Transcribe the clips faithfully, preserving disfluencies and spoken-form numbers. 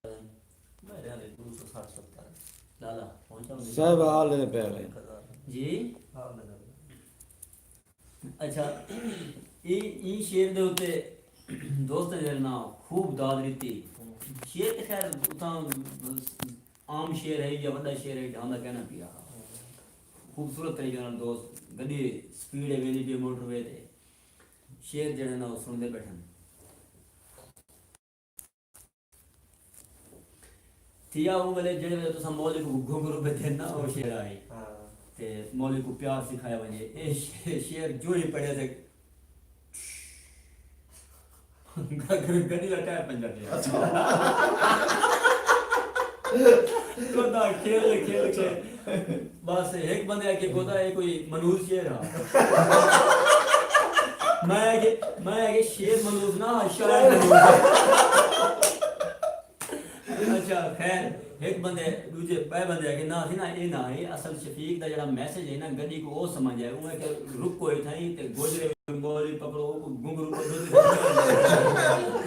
میرے ہلے دو سو سٹھ ستر۔ لالا، پہنچا ہوں۔ صاحب حال دے پے ہوئے۔ جی؟ حال دے پے۔ اچھا، ایں، ایں شعر دے اتے دوست جیڑھے نا خوب داد ݙتی۔ شعر تے خیر اتھاں عام شعر ہے یا وݙا شعر ہے، ڈھاندا کہنا پیا۔ خوبصورت طریقے نال دوست، گݙی سپیڈ ہے، ویندی پئی موٹر وے تے۔ شعر جیڑھے نا او سݨدے ٻیٹھن۔ تھیا اوں ویلے جیڑھے ویلے تساں مولوی کوں گھنگرو پئے ݙیندے نا، او شعر آئی۔ ہاں۔ تے مولوی کوں پیار سکھایا ونڄے۔ اے شعر، شعر جو ہی پڑھیا تے گݙی دا ٹائر پنجر تھیا۔ اچھا۔ خدا کھیل کھیل کے بس ہک بندے آکھے، خدا، اے کوئی منحوس شعر ہا؟ میں آکھے، میں آکھے، شعر منحوس نہ ہا، شاعر منحوس ہا۔ اچھا، خیر، ہک بندے، ݙوجھے، ٻئے بندے آکھے، نہ سی نا، اے نہ ہے، اصل شفیق دا جیڑھا میسج ہے نا، گݙی کوں او سمجھ آئے۔ اوں آکھے، رکو اتھائیں تے گوجرے مولوی پکڑو، اوکوں گھنگرو ٻدھو تے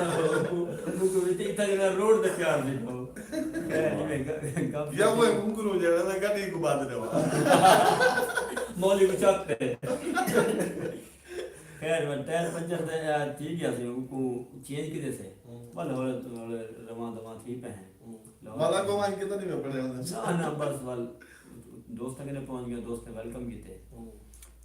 اوکوں، اوکوں اتھاں جیڑھا روڈ تے پیار ݙیکھو۔ خیر، جیویں گ-، گپ یا وہ گھنگرو جیڑھا نا گݙی کوں ٻدھ ݙیوا۔ مولوی کوں چک تے۔ خیر، ول ٹائر پنچر تے، آ، تھی ڳیا سی، اوکوں چینج کیتے سے۔ ہوں۔ ول ہولے ہولے رواں دواں تھی پئے ہیں۔ ہوں۔ ول اڳوں ونڄ کے تاں نہیں پڑھے ہوندے۔ نہ، نہ، بس ول دوستاں کنے پہنچ ڳیا، دوستاں ویلکم کیتے۔ ہوں۔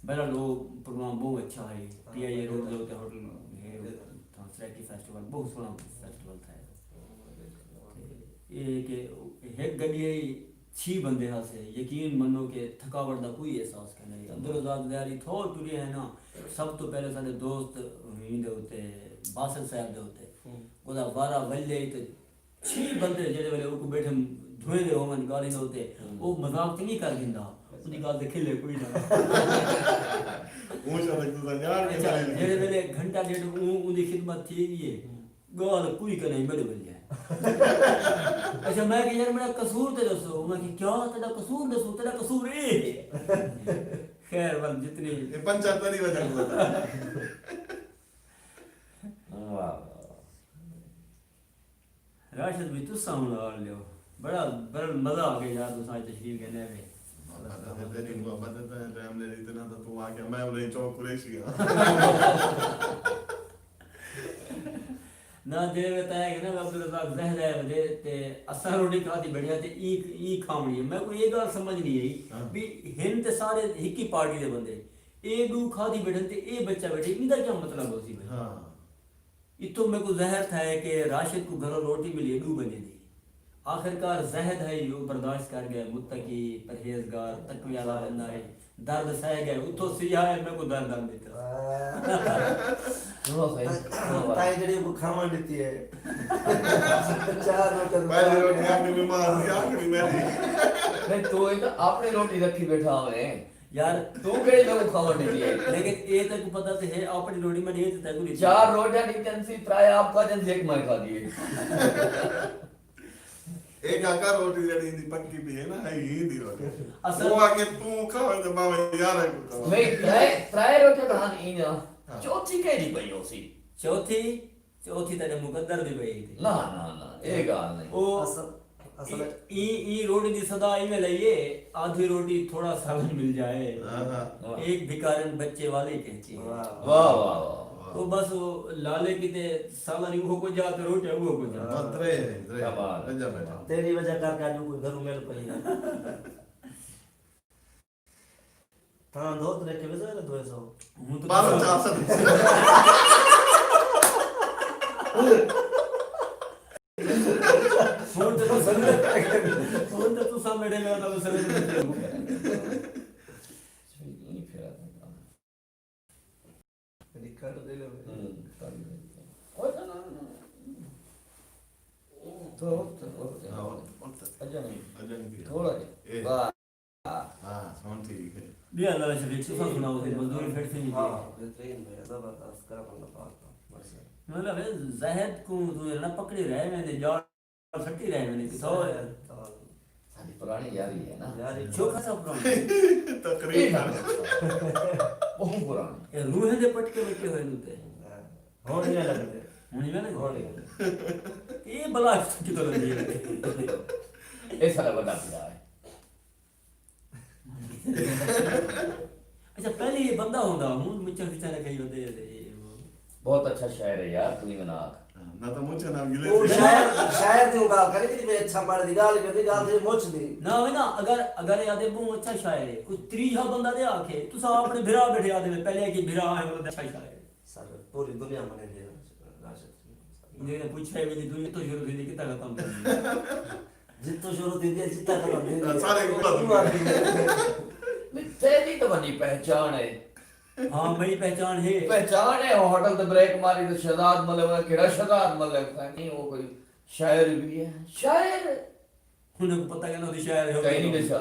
بہرحال، او پروگرام ٻہوں اچھا ہے۔ ہاں، ٹی آئی اے روڈ دے اتے ہوٹل ہے، ہاں۔ تھاں سرائیکی فیسٹیول، ٻہوں سوہݨا فیسٹیول تھیا۔ ہاں۔ تے اے کہ ہک گݙی ہے، چھی بندے ہاسے، یقین منو کہ تھکاوٹ دا کوئی احساس کائنی۔ عبدالرزاق زہری تھو ٹرے ہیں نا، سب توں پہلے ساݙے دوست ہوئیں دے اتے، باسط صاحب دے اتے۔ ہوں۔ اودا وارا ولے تے چھی بندے جیڑھے ویلے اوکوں ٻیٹھے دھوئیں دے ہوون ڳالھیں دے اتے، ہوں۔ او مذاق تے نہیں کر گھندا۔ اوندی ڳالھ تے کھلے کوئی نہ۔ اوں شاید تساں ڄاݨ کے اچھا، جیڑھے ویلے گھنٹہ ݙیڈھ اوں، اوندی خدمت تھی ڳئی ہے۔ ہوں۔ ڳالھ کوئی کنے میݙے ول ڄائے۔ اچھا، میں کہ یار میݙا قصور تے ݙسو۔ میں کہ کیا تیݙا قصور ݙسوں؟ تیݙا قصور اے ہے۔ خیر ول جتنی اے پنچر تیݙی وجہ کوں تھیا۔ واہ، واہ، واہ۔ راشد بھئی تساں ہݨ آ لیو۔ بڑا، بڑا مزہ آ ڳیا یار، تساں اڄ تشریف گھن آئے وے۔ محبت ہے تیری، محبت ہے تیرے، ٹائم دے ݙتے نا تاں توں آ کے میں ولے چوک قریشی ہاں۔ نہ، جیڑھے ویلے تاں ہے کہ نا عبدالرزاق زہر ہے ودے تے اساں روٹی کھادی ٻیٹھے تے ایں، ایں کھاوݨی ہے۔ میکوں اے ڳالھ سمجھ نہیں آئی، ہاں۔ بھی ہن تے سارے ہکی پارٹی دے بندے، اے ݙو کھادی ٻیٹھن تے اے بچہ ٻیٹھے، ایندا کیا مطلب ہوسی بھئی؟ ہاں۔ اتوں میکوں ظاہر تھئے کہ راشد کوں گھروں روٹی ملی ہے ݙو بندے دی۔ آخرکار زاہد ہئی، او برداشت کر ڳئے، متقی، پرہیزگار، تقوی آلا بندہ ہئی۔ درد سہہ ڳئے، اتھوں سیاہ ہے، میکوں درد آندی پئی۔ سنو سائیں، سنو بھائی۔ تائیں جڑی کو کھاوݨ ݙتی ہے۔ چار روٹی پہلی روٹی آخری نماز دی، آخری میری۔ نہیں، تو ایک اپنی روٹی رکھی بیٹھا ہوئے۔ یار، تو کہیں میکوں کھاوݨ ݙتی ہے؟ لیکن اے تیکوں پتہ تے ہے، اپݨی روٹی میں ݙے تے تیکوں ݙتی۔ چار روٹیاں ݙتیاں سی، ترائے آپ کھادیاں سی، ہک میں کھادی ہے۔ اے کاکا روٹی جڑی دی پکی پئی ہے نا، ہئی ہی دی روٹی۔ اصل او آ کے توں کھاوے تے باوے یارہ کوں کھاوے۔ نہیں، ترائے، ترائے روٹیاں تاں ہن ایں آ۔ ہاں۔ چوتھی کیڑھی پئی ہوسی؟ چوتھی چوتھی تیݙے مقدر دی پئی تھی۔ نہ، نہ، نہ، اے ڳالھ نہیں۔ او اصل، اصل ایں، ایں، ایں روٹی دی صدا ایویں لئی ہے، آدھی روٹی تھوڑا سالن مل جائے۔ ہاں، ہاں۔ ایک بھکارن بچے والی کہتی ہے۔ واہ، واہ، واہ، واہ۔ تو بس او لالے کیتے سالن اوہو کجھ آ تے روٹی اوہو کجھ آ۔ بس ترے ہیں، ترے۔ کیا بات ہے۔ اچھا بیٹا۔ تیری وجہ کر کے اڄ کوئی گھروں مل پئی ہے۔ تھاں دھوت ݙیکھے ویسے نا دو سو۔ ہوں تو بارہ چار سو۔ ہوں تو سنگت، ہوں تو تساں میݙے نال تاں سنگت۔ کݙی کٹ دے لو۔ ہوں، کٹ دے۔ کوئی نہ، نہ، نہ۔ تو وقت، وقت۔ ہاں، وقت، وقت۔ اجا نہیں۔ اجا نہیں۔ تھوڑا جہا۔ اے۔ بس۔ ہاں، ہݨ ٹھیک ہے۔ ٻیا لالا شفیق، تساں سݨاؤ، تے مزدوری فٹ تھی؟ ہاں، بہترین بھائی، زبردست، کرم اللہ پاک دا، بس۔ مطلب ہے، زاہد کوں توں نا پکڑی رہے ویندے، جال سٹی رہے ویندے، کتھوں؟ زاہد، ہاں۔ ساݙی پراݨی یاری ہے نا۔ یاری۔ چوکھا سا پراݨی۔ تقریباً۔ بہت پراݨی۔ اے روحیں دے پٹکے وٹے ہوئے نوں تے۔ ہاں۔ ہݨ نہیں لڳدے۔ ہونی میں نہیں۔ ہونی۔ یہ بلا کتوں لگی ہے؟ یہ سارا بڑا پیا ہے۔ اچھا، پہلے یہ بندہ ہوندا، ہن مچھر وچارے کئی بندے ہیں، یہ وہ۔ بہت اچھا شاعر ہے یار، توں ہی بنا آکھ۔ نہ تو مچھر نہ گلے۔ وہ شاعر، شاعر دی گال کرے، جی میں اچھا پڑھ دی گال، میں دی گال تے مچھ دی۔ نہ ہوئے نا، اگر، اگر یہ آدھے بہت اچھا شاعر ہے، کوئی تریجا بندہ دے آکھے، تساں اپنے بھرا بیٹھے آدھے میں پہلے کہ بھرا ہے، وہ اچھا شاعر ہے۔ سر، پوری دنیا منے دے راشد۔ جی نے پوچھا ہے، میری دنیا تو شروع تھی، کتنا ختم تھی؟ جتوں شروع تھیندی ہے، جتوں ختم تھیندی ہے۔ سارے کو ختم تھیندی ہے۔ نہیں، تیری تو وݙی پہچان ہے۔ ہاں، میری پہچان ہے۔ پہچان ہے، ہوٹل تے بریک ماری تے شہزاد ملک، کیڑا شہزاد ملک تھا؟ نہیں، وہ کوئی شاعر بھی ہے۔ شاعر؟ انہیں کو پتہ کہ نہ ہوتی شاعر ہے۔ کہیں نہیں ݙسا۔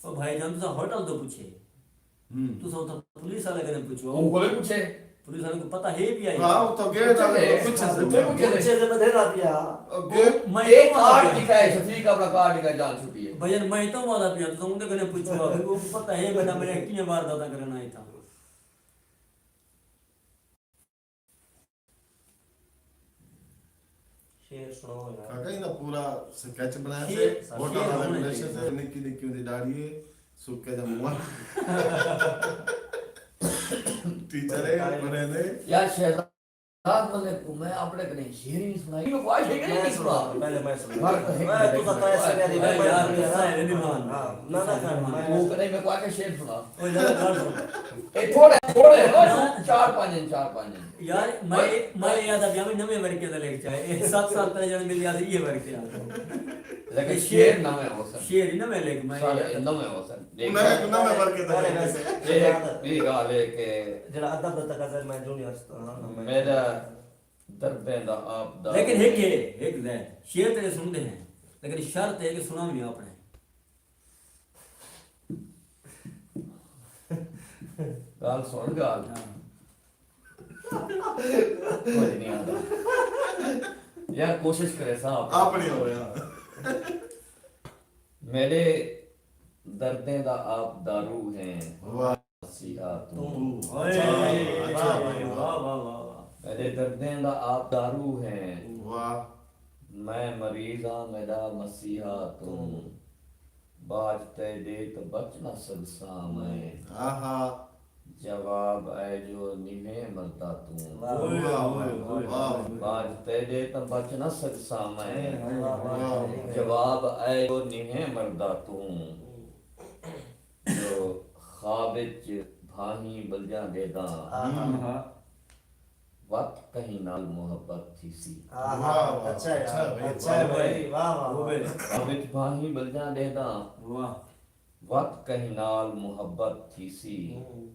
او بھائی جان، تساں ہوٹل تو پوچھے۔ ہوں۔ تساں اتھاں پولیس والے کنے پوچھو۔ اوں کولے پوچھے۔ پولیس والے کو پتہ ہے بھی آئی۔ ہاں، اتھاں گئے تاں پوچھے، پوچھے، پوچھے۔ پوچھے تے بدھیرا پیا۔ میں ایک کارڈ لکھا ہے، شفیق اپنا کارڈ لکھا ہے، جان چھٹی ہے۔ بھائی، میں تو والا پیا، تساں اون دے کنے پوچھو، آپ کو پتہ ہے، بندہ میں کتنی وارداتاں کرنا ہے تھا۔ شعر سݨاؤ یار۔ کاکا، ایندا پورا سکیچ بݨایا شعر، سے، ہوٹل شعر والے ہونے کلیکشن چاہیے۔ سے، نکی نکی اوندی ݙاڑھی ہے، سکے جا منہ۔ ٹیچر ہے، پڑھے نے۔ یار، شہزاد ملک کو میں اپنے کنے شعر ہی نہیں سݨائی، میں کو آ شعر نہیں میں سݨا۔ سݨا، پہلے میں سݨا۔ فرق ہے میں کہ تو پتا ہے، سنگاری میں، میں یار، میں قصہ ہے، نہیں مان۔ ہاں، نہ، نہ، خیر، میں وہ کنے میں کو آ کے شعر سݨا۔ اوئے، ذرا گل سݨ۔ اے تھوڑے، تھوڑے، بس چار پنج ہن، چار پنج ہن۔ یار، میں، میں یاد آ پیا، میں نویں ورقے دا لکھ چاہے۔ اے ست سال پہلے جݨ ملیا سی، یہ ورقے آ۔ لیکن شعر نویں ہو سن۔ شعر ہی نویں لکھ، میں سارے یاد آ۔ نویں ہو سن۔ دیکھ، میں نویں ورقے دا لکھ۔ اے ہک ٻئی ڳالھ ہے کہ جیڑھا ادب دا تقاضا ہے، میں جونیئر ہاں، میں میݙا دردیں دا آپ دا لیکن ہک ہے، ہک ہے، شعر تے سݨدے ہیں، لیکن شرط ہے کہ سݨاویں اپݨے۔ ڳالھ سݨ ڳالھ۔ ہاں۔ کجھ نہیں آندا۔ یار کوشش کرے ساں آپ۔ اپݨی ہویا۔ میݙے دردیں دا آپ دارو ہیں۔ واہ۔ مسیحا توں۔ توں۔ اوئے، اچھا، واہ، اچھا۔ واہ، واہ، واہ، واہ، واہ۔ میݙے دردیں دا آپ دارو ہیں۔ واہ۔ میں مریض ہاں، میݙا مسیحا توں۔ توں۔ باج تیݙے تاں بچ نہ سڳساں میں۔ آہا۔ جواب اے جو نویں مردا توں۔ واہ، اوئے، واہ، اوئے، واہ، اوئے، واہ۔ اوئے۔ باج تیݙے تاں بچ نہ سڳساں میں۔ واہ، واہ، واہ۔ جواب اے جو نویں مردا توں۔ جو خواب اچ بھاہیں ٻلجاں ݙیہداں۔ آہا۔ وت کہیں نال محبت تھیسی۔ آہا، واہ، واہ، اچھا یار، اچھا بھائی، اچھا واہ بھائی، بھائی۔ واہ، واہ، واہ۔ خواب اچ بھاہیں ٻلجاں ݙیہداں۔ واہ۔ وت کہیں نال محبت تھیسی۔ ہوں۔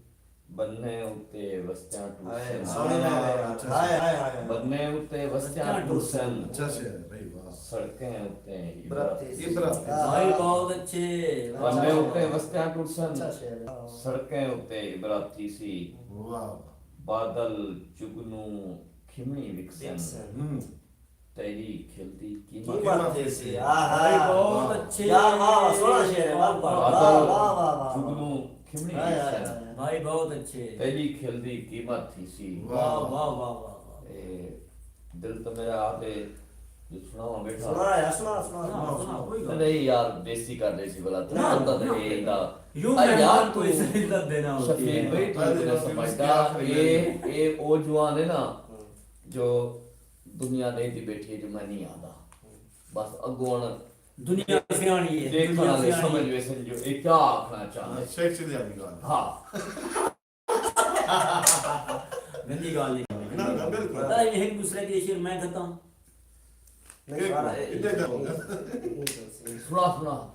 بنیں اتے وستیاں ٹرسن۔ ہائے، سوہݨی ڳالھ ہے یار۔ ہائے، ہائے، ہائے۔ بنیں اتے وستیاں ٹرسن۔ اچھا شعر ہے بھائی، واہ۔ سڑکیں اتے عبرت عبرت تھیسی۔ عبرت۔ بھائی بہت اچھے۔ بنیں اتے وستیاں ٹرسن۔ اچھا شعر ہے۔ سڑکیں اتے عبرت تھیسی۔ واہ۔ بادل چڳنوں کھمݨی وکسن۔ وکسن۔ ہوں۔ تیݙی کھل دی قیمت قیمت تھیسی۔ تھیسی۔ آہا۔ بھائی بہت اچھے۔ یار واہ، واہ، سوہݨا شعر ہے، واہ، واہ، بادل واہ، واہ، واہ، واہ۔ چڳنوں کھمݨی ہائے، ہائے، وکسن۔ ہائے۔ بھائی بہت اچھے۔ تیݙی کھل دی قیمت تھیسی۔ واہ، واہ، واہ، واہ، واہ۔ اے دل تاں میرا آپ ہے، جو سݨاواں ٻیٹھا۔ سݨا یار، سݨا، سݨا، سݨا، سݨا۔ سݨا، کوئی ڳالھ نہیں یار، بےعزتی کر ݙیسی بھلا، توں نہ، پتہ تے نہ۔ ہے ایندا۔ یوں اے یار مہمان کو توں عزت دینا ہوتی ہے۔ شفیق بھائی، توں اتنا سمجھدا، اے، اے او جوان ہے نا، ہوں۔ جو دنیا ݙیہدی ٻیٹھی ہے جو میں نہیں آندا۔ بس اڳوں دنیا سیاݨی ہے، ݙیکھݨ دنیا والے سیاݨی سمجھ ہے۔ ویسن جو اے کیا آکھݨا چاہندے۔ شیخ چلیاں دی ڳالھ۔ ہاں۔ گندی ڳالھ نہیں۔ نہ، نہ، بالکل۔ پتہ ہے، ہک دوسرے کے شعر میں کہتا ہوں۔ نہیں، سارا اے، اے، اے، اے، سݨا، سݨا، سݨا۔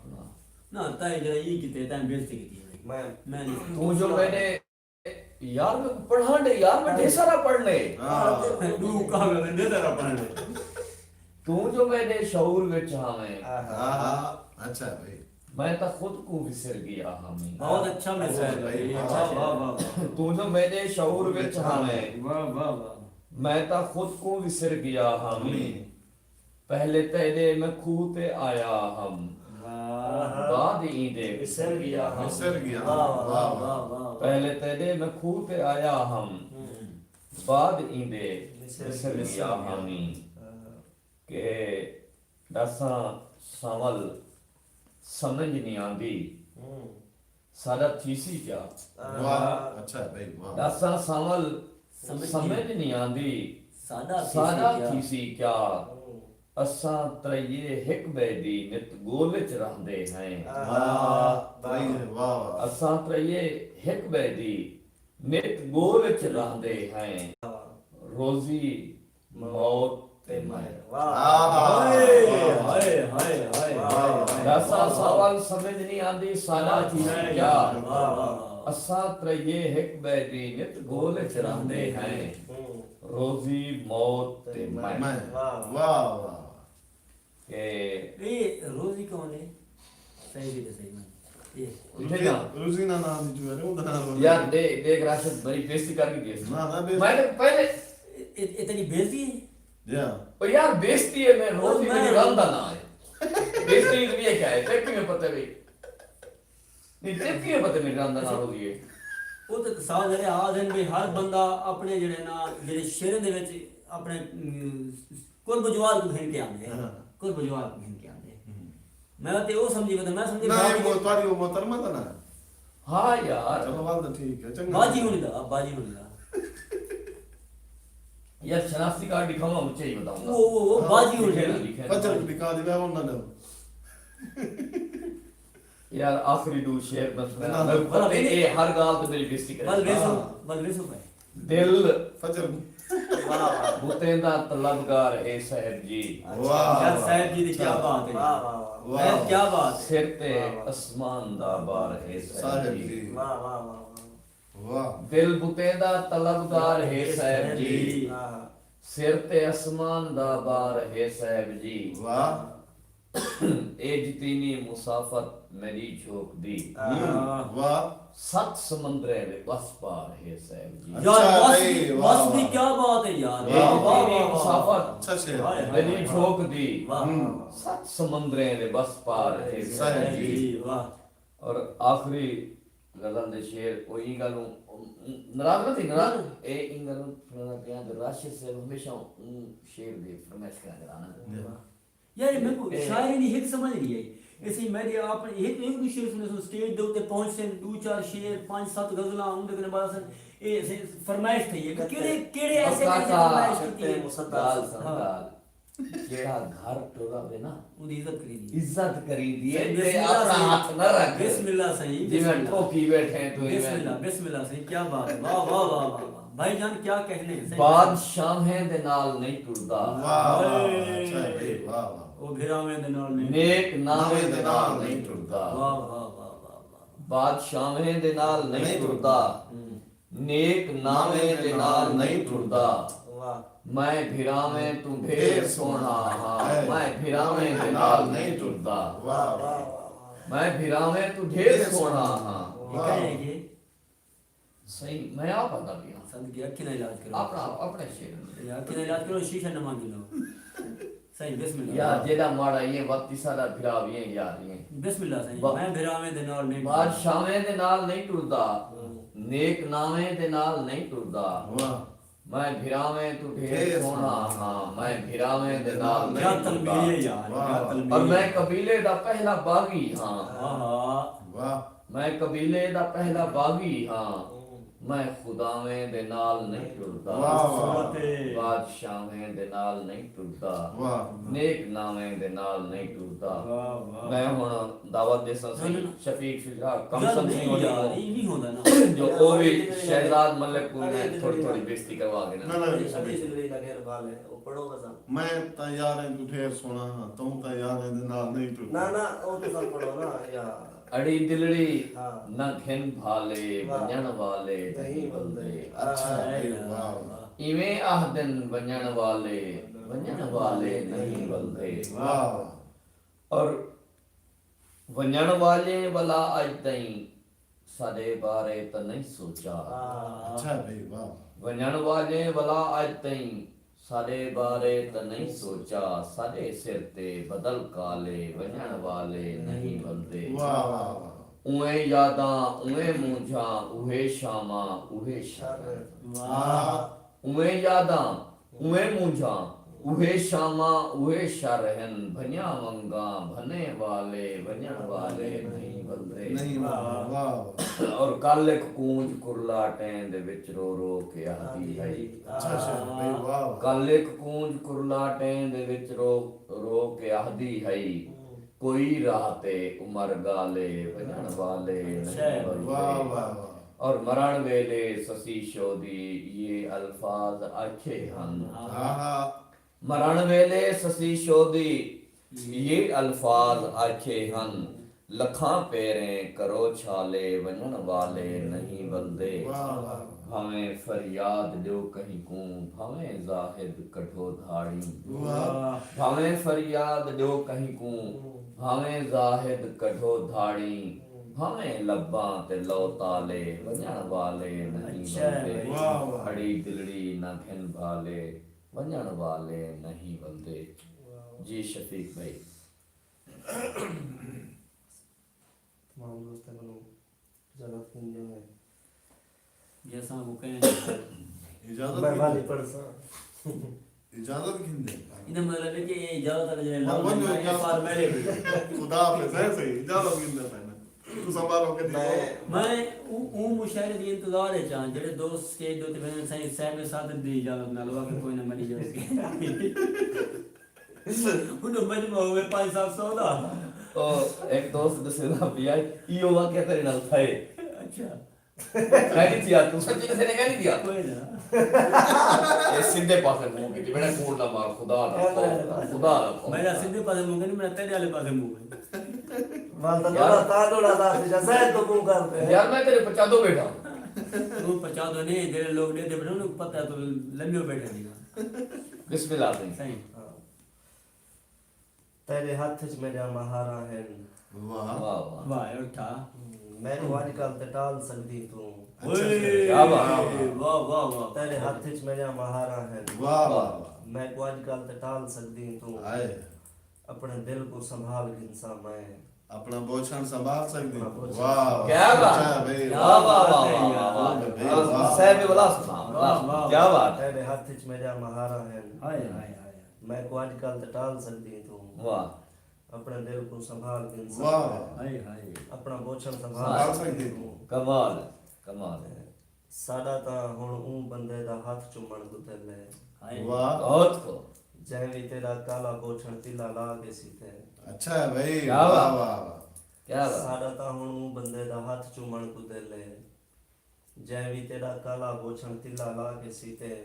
نہ، تاں جڑا یہ کیتے، تاں بےعزتی کیتی ہے۔ میں، میں نہیں۔ توں جو میں نے یار، میں پڑھݨ ݙے یار، میں ڈھیر سارا پڑھݨے۔ ہاں۔ ݙو کاغذ ݙے سارا پڑھݨے۔ توں جو میݙے شعور وچ ہاویں۔ آہا۔ آہا، اچھا بھائی۔ میں تاں خود کوں وسر ڳیا ہامی۔ بہت اچھا میسج ہے بھائی، بھائی۔ واہ، واہ، واہ، واہ۔ توں جو میݙے شعور وچ ہاویں۔ واہ، واہ، واہ۔ میں تاں خود کوں وسر ڳیا ہامی۔ پہلے تیݙے میں کھوہ تے آیا ہم، واہ۔ بعد ایندے وسر ڳیا ہم۔ وسر ڳیا ہم۔ واہ، واہ، واہ، واہ، واہ۔ پہلے تیݙے میں کھوہ تے آیا ہم، ہوں۔ بعد ایندے مصر مصر وی وی آ آ ہامی۔ کہ ݙساں سانول سمجھ نی آندی، ہوں۔ ساݙا تھیسی کیا؟ واہ، اچھا ہے بھائی، واہ۔ ݙساں سانول سمجھ سمجھ نی نی آندی، ساݙا ساݙا تھیسی کیا؟ تھیسی کیا؟ ہوں۔ اساں تریے ہک ٻئے دی نت ڳول اچ رہندے ہیں۔ آہا، واہ، واہ۔ تریے، واہ، واہ۔ اساں تریے ہک ٻئے دی نت ڳول اچ رہندے ہیں۔ واہ۔ روزی موت تے میں۔ واہ۔ آہا۔ ہائے، ہائے، ہائے، ہائے، ہائے، ہائے۔ ݙساں سانول سمجھ نی آندی، ساݙا تھیسی کیا؟ واہ، واہ، واہ۔ اساں تریے ہک ٻئے دی نت ڳول اچ رہندے ہیں۔ ہوں۔ روزی موت تے میں۔ میں۔ واہ۔ واہ، واہ۔ کہ اے روزی کون ہے؟ صحیح بھی تو صحیح بن۔ اے۔ کتھے روزی، جا؟ روزی نہ نام دی جو ہے، اوندا نام روزی۔ یار، دے، دیکھ راشد، بڑی بےعزتی کر کے گئے۔ نہ، نہ، بے- میں تو پہلے اے، اے، اے تیری بےعزتی ہے؟ جی ہاں۔ او یار، بےعزتی ہے، میں او روزی میں میری رن دا نام ہے۔ بےعزتی بھی ہے کیا ہے؟ تے کیویں پتہ بھی؟ نہیں، تے کیویں پتہ میری رن دا نام روزی ہے؟ او تے ساز جڑے آ دن بھی ہر بندہ اپنے جڑے نا، جڑے شعریں دے وچ اپنے، ام، قرب و جوار کوں گھن کے آندے۔ ہاں۔ قرب و جوار کوں گھن کے آندے۔ ہوں۔ میں تے او سمجھی ودا، میں سمجھی نہ، اے باجی مو-، تہاݙی او محترمہ دا ناں ہے؟ ہاں یار۔ چلو، ول تاں ٹھیک ہے، چنڳا۔ باجی ہوݨی دا، باجی ہوݨی دا۔ یار، شناختی کارڈ ݙکھاواں، اچے ہی ٻتاؤں گا۔ او، او، او، ہاں، باجی ہوݨی دا۔ لکھے نا، لکھے نا۔ فجر کوں ݙکھا ݙیوے، او نہ ݙو۔ یار، آخری ݙو شعر میں سݨاں۔ نہ، نہ، میں پتہ نہیں، اے ہر ڳالھ تے میری بےعزتی کرے۔ ول ویسو، ہاں۔ ول ویسو بھائی۔ دل فجر۔ واہ، واہ۔ بتیں دا طلبگار ہے صاحب جی۔ واہ، یار، واہ، صاحب جی دی کیا بات ہے۔ واہ، واہ، واہ۔ واہ۔ کیا بات ہے۔ سر تے واہ، واہ۔ اسمان دا بار ہے صاحب صاحب جی۔ جی۔ واہ، واہ، واہ، واہ۔ واہ۔ دل بتیں دا طلبگار ہے صاحب جی۔ واہ۔ سر تے اسمان دا بار ہے صاحب جی۔ واہ۔ اے جتینی مسافت میݙی جھوک دی۔ ہاں۔ واہ۔ ست سمندریں دے بس پار ہے صاحب جی۔ یار، اچھا بس بھائی، دی، واہ، بس دی واہ۔ کیا بات ہے یار۔ اے واہ، واہ، جتینی واہ، واہ۔ مسافت اچھا شعر۔ ہائے، ہائے، میݙی ہائے۔ جھوک دی۔ واہ، واہ، واہ۔ ست سمندریں دے بس پار ہے صاحب صاحب جی۔ جی، واہ۔ اور آخری غزل دے شعر، او ایں ڳالھوں ناراض نہ تھی، ناراض۔ نہ۔ اے ایں ڳالھوں سݨانا پیاں جو راشد صاحب ہمیشہ اوں شعر دی فرمائش کریندے رہندن۔ واہ۔ یار، میکوں اے۔ شاعری دی ہک سمجھ نہیں آئی۔ اسی میݙے اپݨے ہک، ہک ݙو شعر سݨے سو، سٹیج دے اتے پہنچسن، ݙو چار شعر، پنج ست غزلاں اوندے کنے ٻہسن، اے اسیں فرمائش تھئی ہے۔ کہڑے، کہڑے ایسے کہڑے فرمائش کیتی ہے؟ ڳالھ سݨ، ہاں۔ ڳالھ۔ جیڑھا گھر ٹر آوے نا، اوندی عزت کریندی ہے۔ عزت کریندی ہے، تے اپݨا ہتھ نہ رکھ۔ بسم اللہ سائیں، جیویں بسم اللہ۔ ٹھوکی ٻیٹھے ہیں تو بسم اللہ، بسم اللہ سائیں، کیا بات ہے۔ واہ، واہ، واہ، واہ، واہ۔ بھائی جان، کیا کہنے ہیں، سائیں۔ بادشاہیں دے نال نہیں ٹردا۔ واہ، واہ، واہ، اچھا ہے بھائی، واہ، واہ۔ او بھراویں دے نال نہیں۔ نیک ناویں دے نال نہیں ٹردا۔ واہ، واہ، واہ، واہ، واہ۔ بادشاہیں دے نال نہیں ٹردا۔ ہوں۔ نیک ناویں دے نال نہیں ٹردا۔ واہ۔ میں بھراویں توں ڈھیر سوہݨا ہاں، میں بھراویں دے نال نہیں ٹردا۔ واہ، واہ، واہ، واہ۔ میں بھراویں توں ڈھیر سوہݨا ہاں۔ واہ۔ سائیں، میں آپ آندا پیاں۔ سنت کے اکھیں دا علاج کرو۔ اپݨا، اپݨے شعر۔ اکھیں دا علاج کرو، شیشہ نہ مانگی لو۔ سائیں، بسم اللہ۔ یار، جیڑھا ماڑا ایہ وقت ہی ساݙا بھرا وی ہے، یار وی ہے۔ بسم اللہ سائیں، با-، میں بھراویں دے نال نہیں ٹردا۔ بادشاہیں دے نال نہیں ٹردا، ہاں۔ نیک ناویں دے نال نہیں ٹردا۔ واہ۔ میں بھراویں توں ڈھیر سوہݨا ہاں، میں بھراویں دے نال نہیں ٹردا۔ کیا تلمیح ہے یار، واہ، کیا واہ۔ تلمیح ہے۔ اور میں قبیلے دا پہلا باغی ہاں۔ واہ۔ واہ۔ میں قبیلے دا پہلا باغی ہاں۔ ہوں۔ میں خداویں دے نال نہیں ٹردا۔ واہ، واہ۔ بادشاہیں دے نال نہیں ٹردا۔ واہ۔ نیک ناویں دے نال نہیں ٹردا۔ واہ، واہ۔ میں ہݨ دعوت ݙیساں سئیں، نہ، نہ، نہ۔ شفیق شجاع، کم یار، سمجھی نہیں ہوندی یار، کو۔ اے نہیں ہوندا نا۔ جو او وی شہزاد ملک کوں میں تھوڑی، تھوڑی بےعزتی کروا کے نا۔ نہ، نہ، اڑی دلڑی دا غیر بال ہے، او پڑھو غزل۔ میں تاں یاریں توں ڈھیر سوہݨا ہاں، توں تاں یاریں دے نال نہیں ٹردا۔ نہ، نہ، او تساں پڑھو نا یار۔ اڑی دلڑی، ہاں۔ نہ گھن بھالے، واہ۔ ونڄݨ والے نہیں ولدے۔ اچھا، واہ، واہ، واہ۔ ایویں آہدن ونڄݨ والے، ونڄݨ والے نہیں ولدے۔ واہ۔ اور ونڄݨ والے ولا اڄ تئیں ساݙے بارے تاں نہیں سوچا۔ واہ۔ اچھا بھئی، واہ۔ ونڄݨ والے ولا اڄ تئیں ساݙے بارے تاں نہیں سوچا، ساݙے سر تے بدل کالے، ونڄݨ والے نہیں ولدے۔ واہ، واہ، واہ۔ اوہیں یاداں، اوہیں مونجھاں، اوہے شاماں، اوہے شر۔ واہ۔ اوہیں یاداں، اوہیں مونجھاں، اوہے شاماں، اوہے شر ہن، بھنیاں ونگاں، بھنے والے، ونڄݨ والے نئیں ولدے۔ نہیں واہ واہ۔ اور کل ہک کونج کرلاٹیں دے وچ رو رو کے آہدی ہئی۔ اچھا شعر بھائی، واہ واہ۔ کل ہک کونج کرلاٹیں دے وچ رو رو کے آہدی ہئی، کوئی راہ تے عمر ڳالے، ونڄݨ والے نئیں ولدے۔ واہ واہ واہ۔ اور مرݨ ویلے سسی شودی یہ الفاظ آکھے ہن۔ ہاں ہاں۔ مرݨ ویلے سسی شودی یہ الفاظ آکھے ہن، لکھاں پیریں کرو چھالے، ونڄݨ والے نئیں ولدے۔ واہ واہ۔ بھانویں فریاد ݙیو کہیں کوں، بھانویں زاہد کڈھو دھاڑیں۔ واہ۔ بھانویں فریاد ݙیو کہیں کوں، بھانویں زاہد کڈھو دھاڑیں، بھانویں لباں تے لو تالے، ونڄݨ والے نئیں اچھا ولدے۔ بھائی۔ واہ واہ۔ اڑی دلڑی نہ گھن بھالے، ونڄݨ والے نئیں ولدے۔ جی شفیق بھائی۔ تمام دوستاں کنوں اجازت گھندے ہوئے۔ جیساں کو کہیں اجازت میں گھندے؟ والی پڑھساں۔ اجازت گھندے؟ انہاں مطلب ہے کہ یہ اجازت ہے جڑے ہاں، لوگ ونجو ہیں، اجازت۔ فارمیلٹی۔ خدا حافظ ہے صحیح، اجازت گھندے پئے نے۔ تساں ٻاہروں کݙی میں میں اوں اوں مشاعرے دی انتظار وچ ہاں جڑے دوست سٹیج دے تے ویندے سائیں صاحب سعادت دی اجازت نال، واقعی کوئی نہ مری جائے۔ انہوں مجمع ہوئے پانچ سات سو دا۔ او ایک دوست دسیندا پیا، ایہو واقعہ تیرے نال تھئے۔ اچھا۔ کہیں تھیا، توں سچی کسے نے کہیں تھیا۔ کوئی نہ۔ اے سدھے پاسے منہ کیتی، میݙا کوڑ نہ مار، خدا دا خوف، خدا دا خوف۔ میݙا سدھے پاسے منہ کیتی، میݙا تیݙے والے پاسے منہ کیتی۔ وال تاں ݙوڑا، تاں ݙوڑا دا سی، شاید تو کیوں کرتے ہیں؟ یار میں تیرے پچادو بیٹھا۔ توں پچادو نہیں، جڑے لوگ ݙیہدے پئے انہاں کوں پتہ ہے توں لمیو بیٹھے نہیں۔ بسم اللہ سائیں۔ سائیں۔ تیݙے ہتھ اچ میݙیاں مہاراں ہن۔ واہ۔ واہ واہ۔ واہ اٹھا۔ میکوں اڄ کل تے ٹال سڳدیں توں۔ اچھا، اچھا۔ اوئے، کیا بات۔ واہ واہ واہ واہ۔ تیݙے ہتھ اچ میݙیاں مہاراں ہن۔ واہ واہ واہ۔ میکوں اڄ کل تے ٹال سڳدیں توں۔ ہائے۔ اپݨے دل کوں سنبھال گھنساں میں۔ اپݨا بوچھݨ سنبھال سڳدیں؟ اپݨا بوچھݨ۔ واہ کیا بات۔ اچھا بھائی، واہ واہ واہ واہ۔ واہ واہ۔ بھائی، واہ۔ صاحب ولا سنا۔ واہ، واہ۔ کیا بات ہے۔ تیݙے ہتھ اچ میݙیاں مہاراں ہن۔ ہائے ہائے ہائے۔ میکوں اڄ کل تے ٹال سڳدیں توں۔ واہ۔ اپݨے دل کوں سنبھال گھنساں۔ واہ۔ ہائے ہائے۔ اپݨا بوچھݨ سنبھال سنبھال سڳدیں توں۔ کمال ہے، کمال ہے۔ ساݙا تاں ہݨ اوں بندے دا ہتھ چمݨ کوں دل ہے۔ ہائے۔ واہ۔ بہت کو۔ جئیں وی تیݙا کالا بوچھݨ تلا لا کے سیتے۔ اچھا ہے بھائی، کیا واہ بات۔ واہ واہ۔ کیا بات۔ ساݙا تاں ہݨ اوں بندے دا ہتھ چمݨ کوں دل ہے۔ جئیں وی تیݙا کالا بوچھݨ تلا لا کے سیتے۔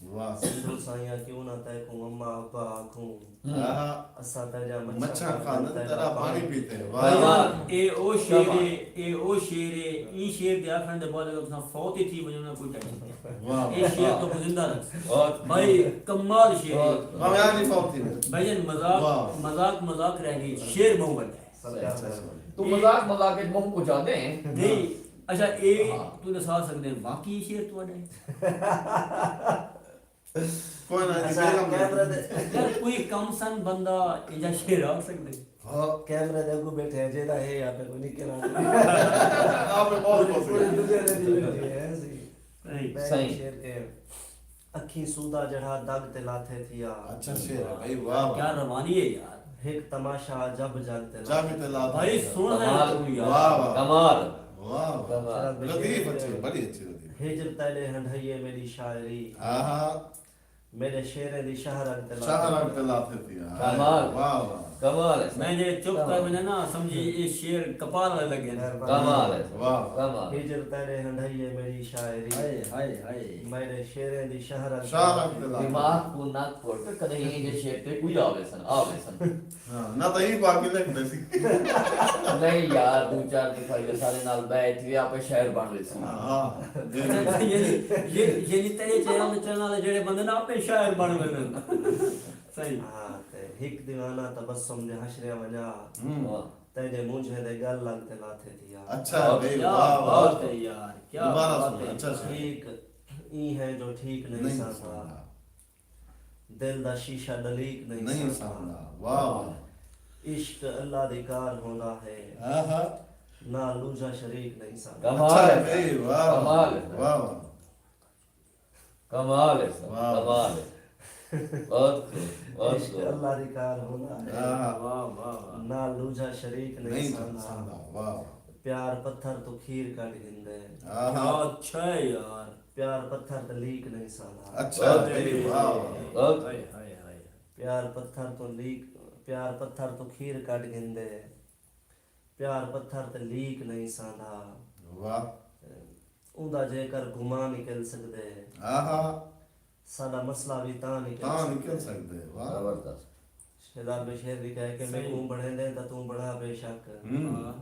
واہ۔ سندھو سائیاں کیوں نہ تیکوں اماں ابا آکھوں۔ آہا۔ اساں تیݙیاں مچھاں کھاندن تیݙا پاݨی پیتے۔ واہ۔ بھائی یار، اے او شعر ہے، اے او شعر ہے، ایں شعر دے آکھݨ دے بعد اگر تساں فوت ہی تھی ونڄو نا کوئی ٹینشن نہیں۔ واہ۔ اے شعر تہاکوں زندہ رکھ۔ بہت۔ بھائی کمال شعر ہے۔ بھاویں آج ہی فوت تھی ونڄے۔ بھائی جان مذاق، واہ۔ مذاق مذاق رہ ڳئی، شعر ٻہوں وݙا ہے۔ سرکار سائیں۔ تو مذاق مذاق وچ منہ پچا دیں۔ نہیں، اچھا اے ہاں۔ توں ݙسا سڳدے ہیں واقعی اے شعر تہاݙا ہے؟ کوئی نہ جی، اچھا، بیگم کیمرے دے یار کوئی کم سن بندہ اینجھا شعر آکھ سڳدے؟ ہاں۔ کیمرے دے اڳوں ٻیٹھے ہیں، جیڑھا ہے یا پھر کوئی نکل آ۔ آپ نے بہت بہت کوئی دوجے دے دی بیٹھی ہے، سی۔ نہیں۔ میں صحیح۔ شعر کے اکھیں سودا جیڑھا دڳ تے لاتھے تھیا۔ اچھا شعر ہے بھائی، واہ واہ۔ کیا روانی ہے یار۔ ہک تماشا عجب جڳ تے جڳ تے لاتھے بھائی تھیا۔ سن ہے کمال۔ توں یار۔ واہ واہ۔ کمال۔ واہ واہ۔ کمال۔ لطیف اچھی، بڑی اچھی لطیف۔ ہجر تیݙے ہنڈھائیے میݙی شاعری۔ ہاں ہاں۔ میݙے شعریں دی شاہ رڳ تے لاتھے۔ شاہ رڳ تے لاتھے تھیا۔ کمال۔ واہ واہ۔ کمال ہے۔ میں جے چپ کر ونڄاں نا سمجھی اے شعر کپال والے لڳے نے۔ کمال ہے۔ واہ۔ کمال۔ ہجر تیݙے ہنڈھائیے میݙی شاعری۔ ہائے ہائے ہائے۔ میݙے شیریں دی شہرت۔ شاہ رنگ دے لال۔ دماغ کوں نہ کٹ، کدے اینجھے شعر تے کوئی آوے سن، آوے سن۔ ہاں، نہ تاں ہی باقی لکھدے سی۔ نہیں یار، دو چار دفعہ یہ سارے نال بیٹھ کے آپ شاعر بن ویسی۔ ہاں۔ یعنی یعنی تیرے چینل چینل والے جڑے بندے نا آپ شاعر بن ویندے۔ صحیح۔ ہاں، تے ہک دیوانہ تبسم دے حشریاں ونڄا۔ ہوں۔ واہ۔ تیݙے مونجھیں دے ڳل لڳ تے لاتھے تھیا۔ اچھا بھائی، کیا واہ واہ۔ بات ہے یار، کیا دوبارہ بات سن، ہے۔ اچھا شعر۔ ٹھیک ایں ہے جو ٹھیک نہیں نہیں سہندا۔ سہندا۔ دل دا شیشہ ڈلیک نہیں نہیں سہندا۔ سہندا۔ واہ واہ۔ عشق اللہ دی کار ہوندا ہے۔ آہا۔ نال ݙوجھا شریک نہیں سہندا۔ کمال اچھا ہے۔ بھائی، واہ واہ۔ کمال ہے۔ واہ واہ۔ کمال ہے سر، واہ۔ کمال ہے۔ بہت خوب، بہت عشق خوب۔ اللہ دی کار ہونا ہے۔ آہا۔ واہ، واہ، واہ۔ نال ݙوجھا شریک نہیں نہیں ساندا۔ ساندا، واہ۔ پیار پتھر توں کھیر کڈھ گھندے۔ آہا۔ کیا اچھا ہے یار۔ پیار پتھر تے لیک نہیں ساندا۔ اچھا ہے، واہ، واہ۔ بہت ہائے، ہائے، ہائے۔ پیار پتھر توں لیک، پیار پتھر توں کھیر کڈھ گھندے۔ پیار پتھر تے لیک نئیں ساندا۔ واہ۔ اوندا جے کر گھما نکل سگدے۔ آہا۔ ساڈا مسئلہ وی تاں نکل تاں نکل سگدے۔ سگدے۔ واہ۔ زبردست۔ شہزاد بشیر لکھا ہے کہ صحیح۔ میکوں بنڑیندیں تاں توں بنڑا بے شک۔ ہم۔ ہاں۔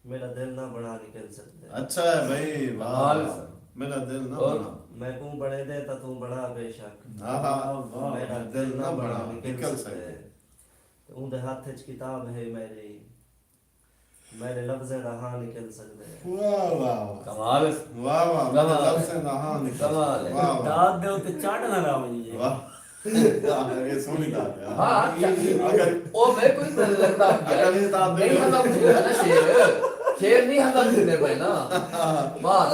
میڈا دل نہ بنڑا نکل سگدے۔ اچھا ہے بھئی، واہ۔ کمال ہے سر۔ میڈا دل نہ اور بنڑا۔ میکوں بنڑیندیں تاں توں بنڑا بے شک۔ آہا۔ واہ، واہ۔ میڈا دل نہ بنڑا نکل سگدے۔ تے اوندے ہتھ اچ کتاب ہے میڈی۔ میݙے لفظیں دا ہاں نکل سڳدے۔ واہ واہ واہ۔ کمال ہے۔ واہ واہ، میݙے کمال ہے۔ لفظیں دا ہاں نکل کمال ہے۔ واہ واہ۔ داد دے اتے چڑھ نہ رہا ونڄے۔ واہ۔ اے سوہݨی داد ہے۔ ہاں، چنڳی۔ اگر او میکوں ہی لڳدا پیا۔ اگر اے داد دے نہیں ہندا ٻدھے نا شعر۔ شعر نہیں ہندا ٻدھے پئے نا۔ مار۔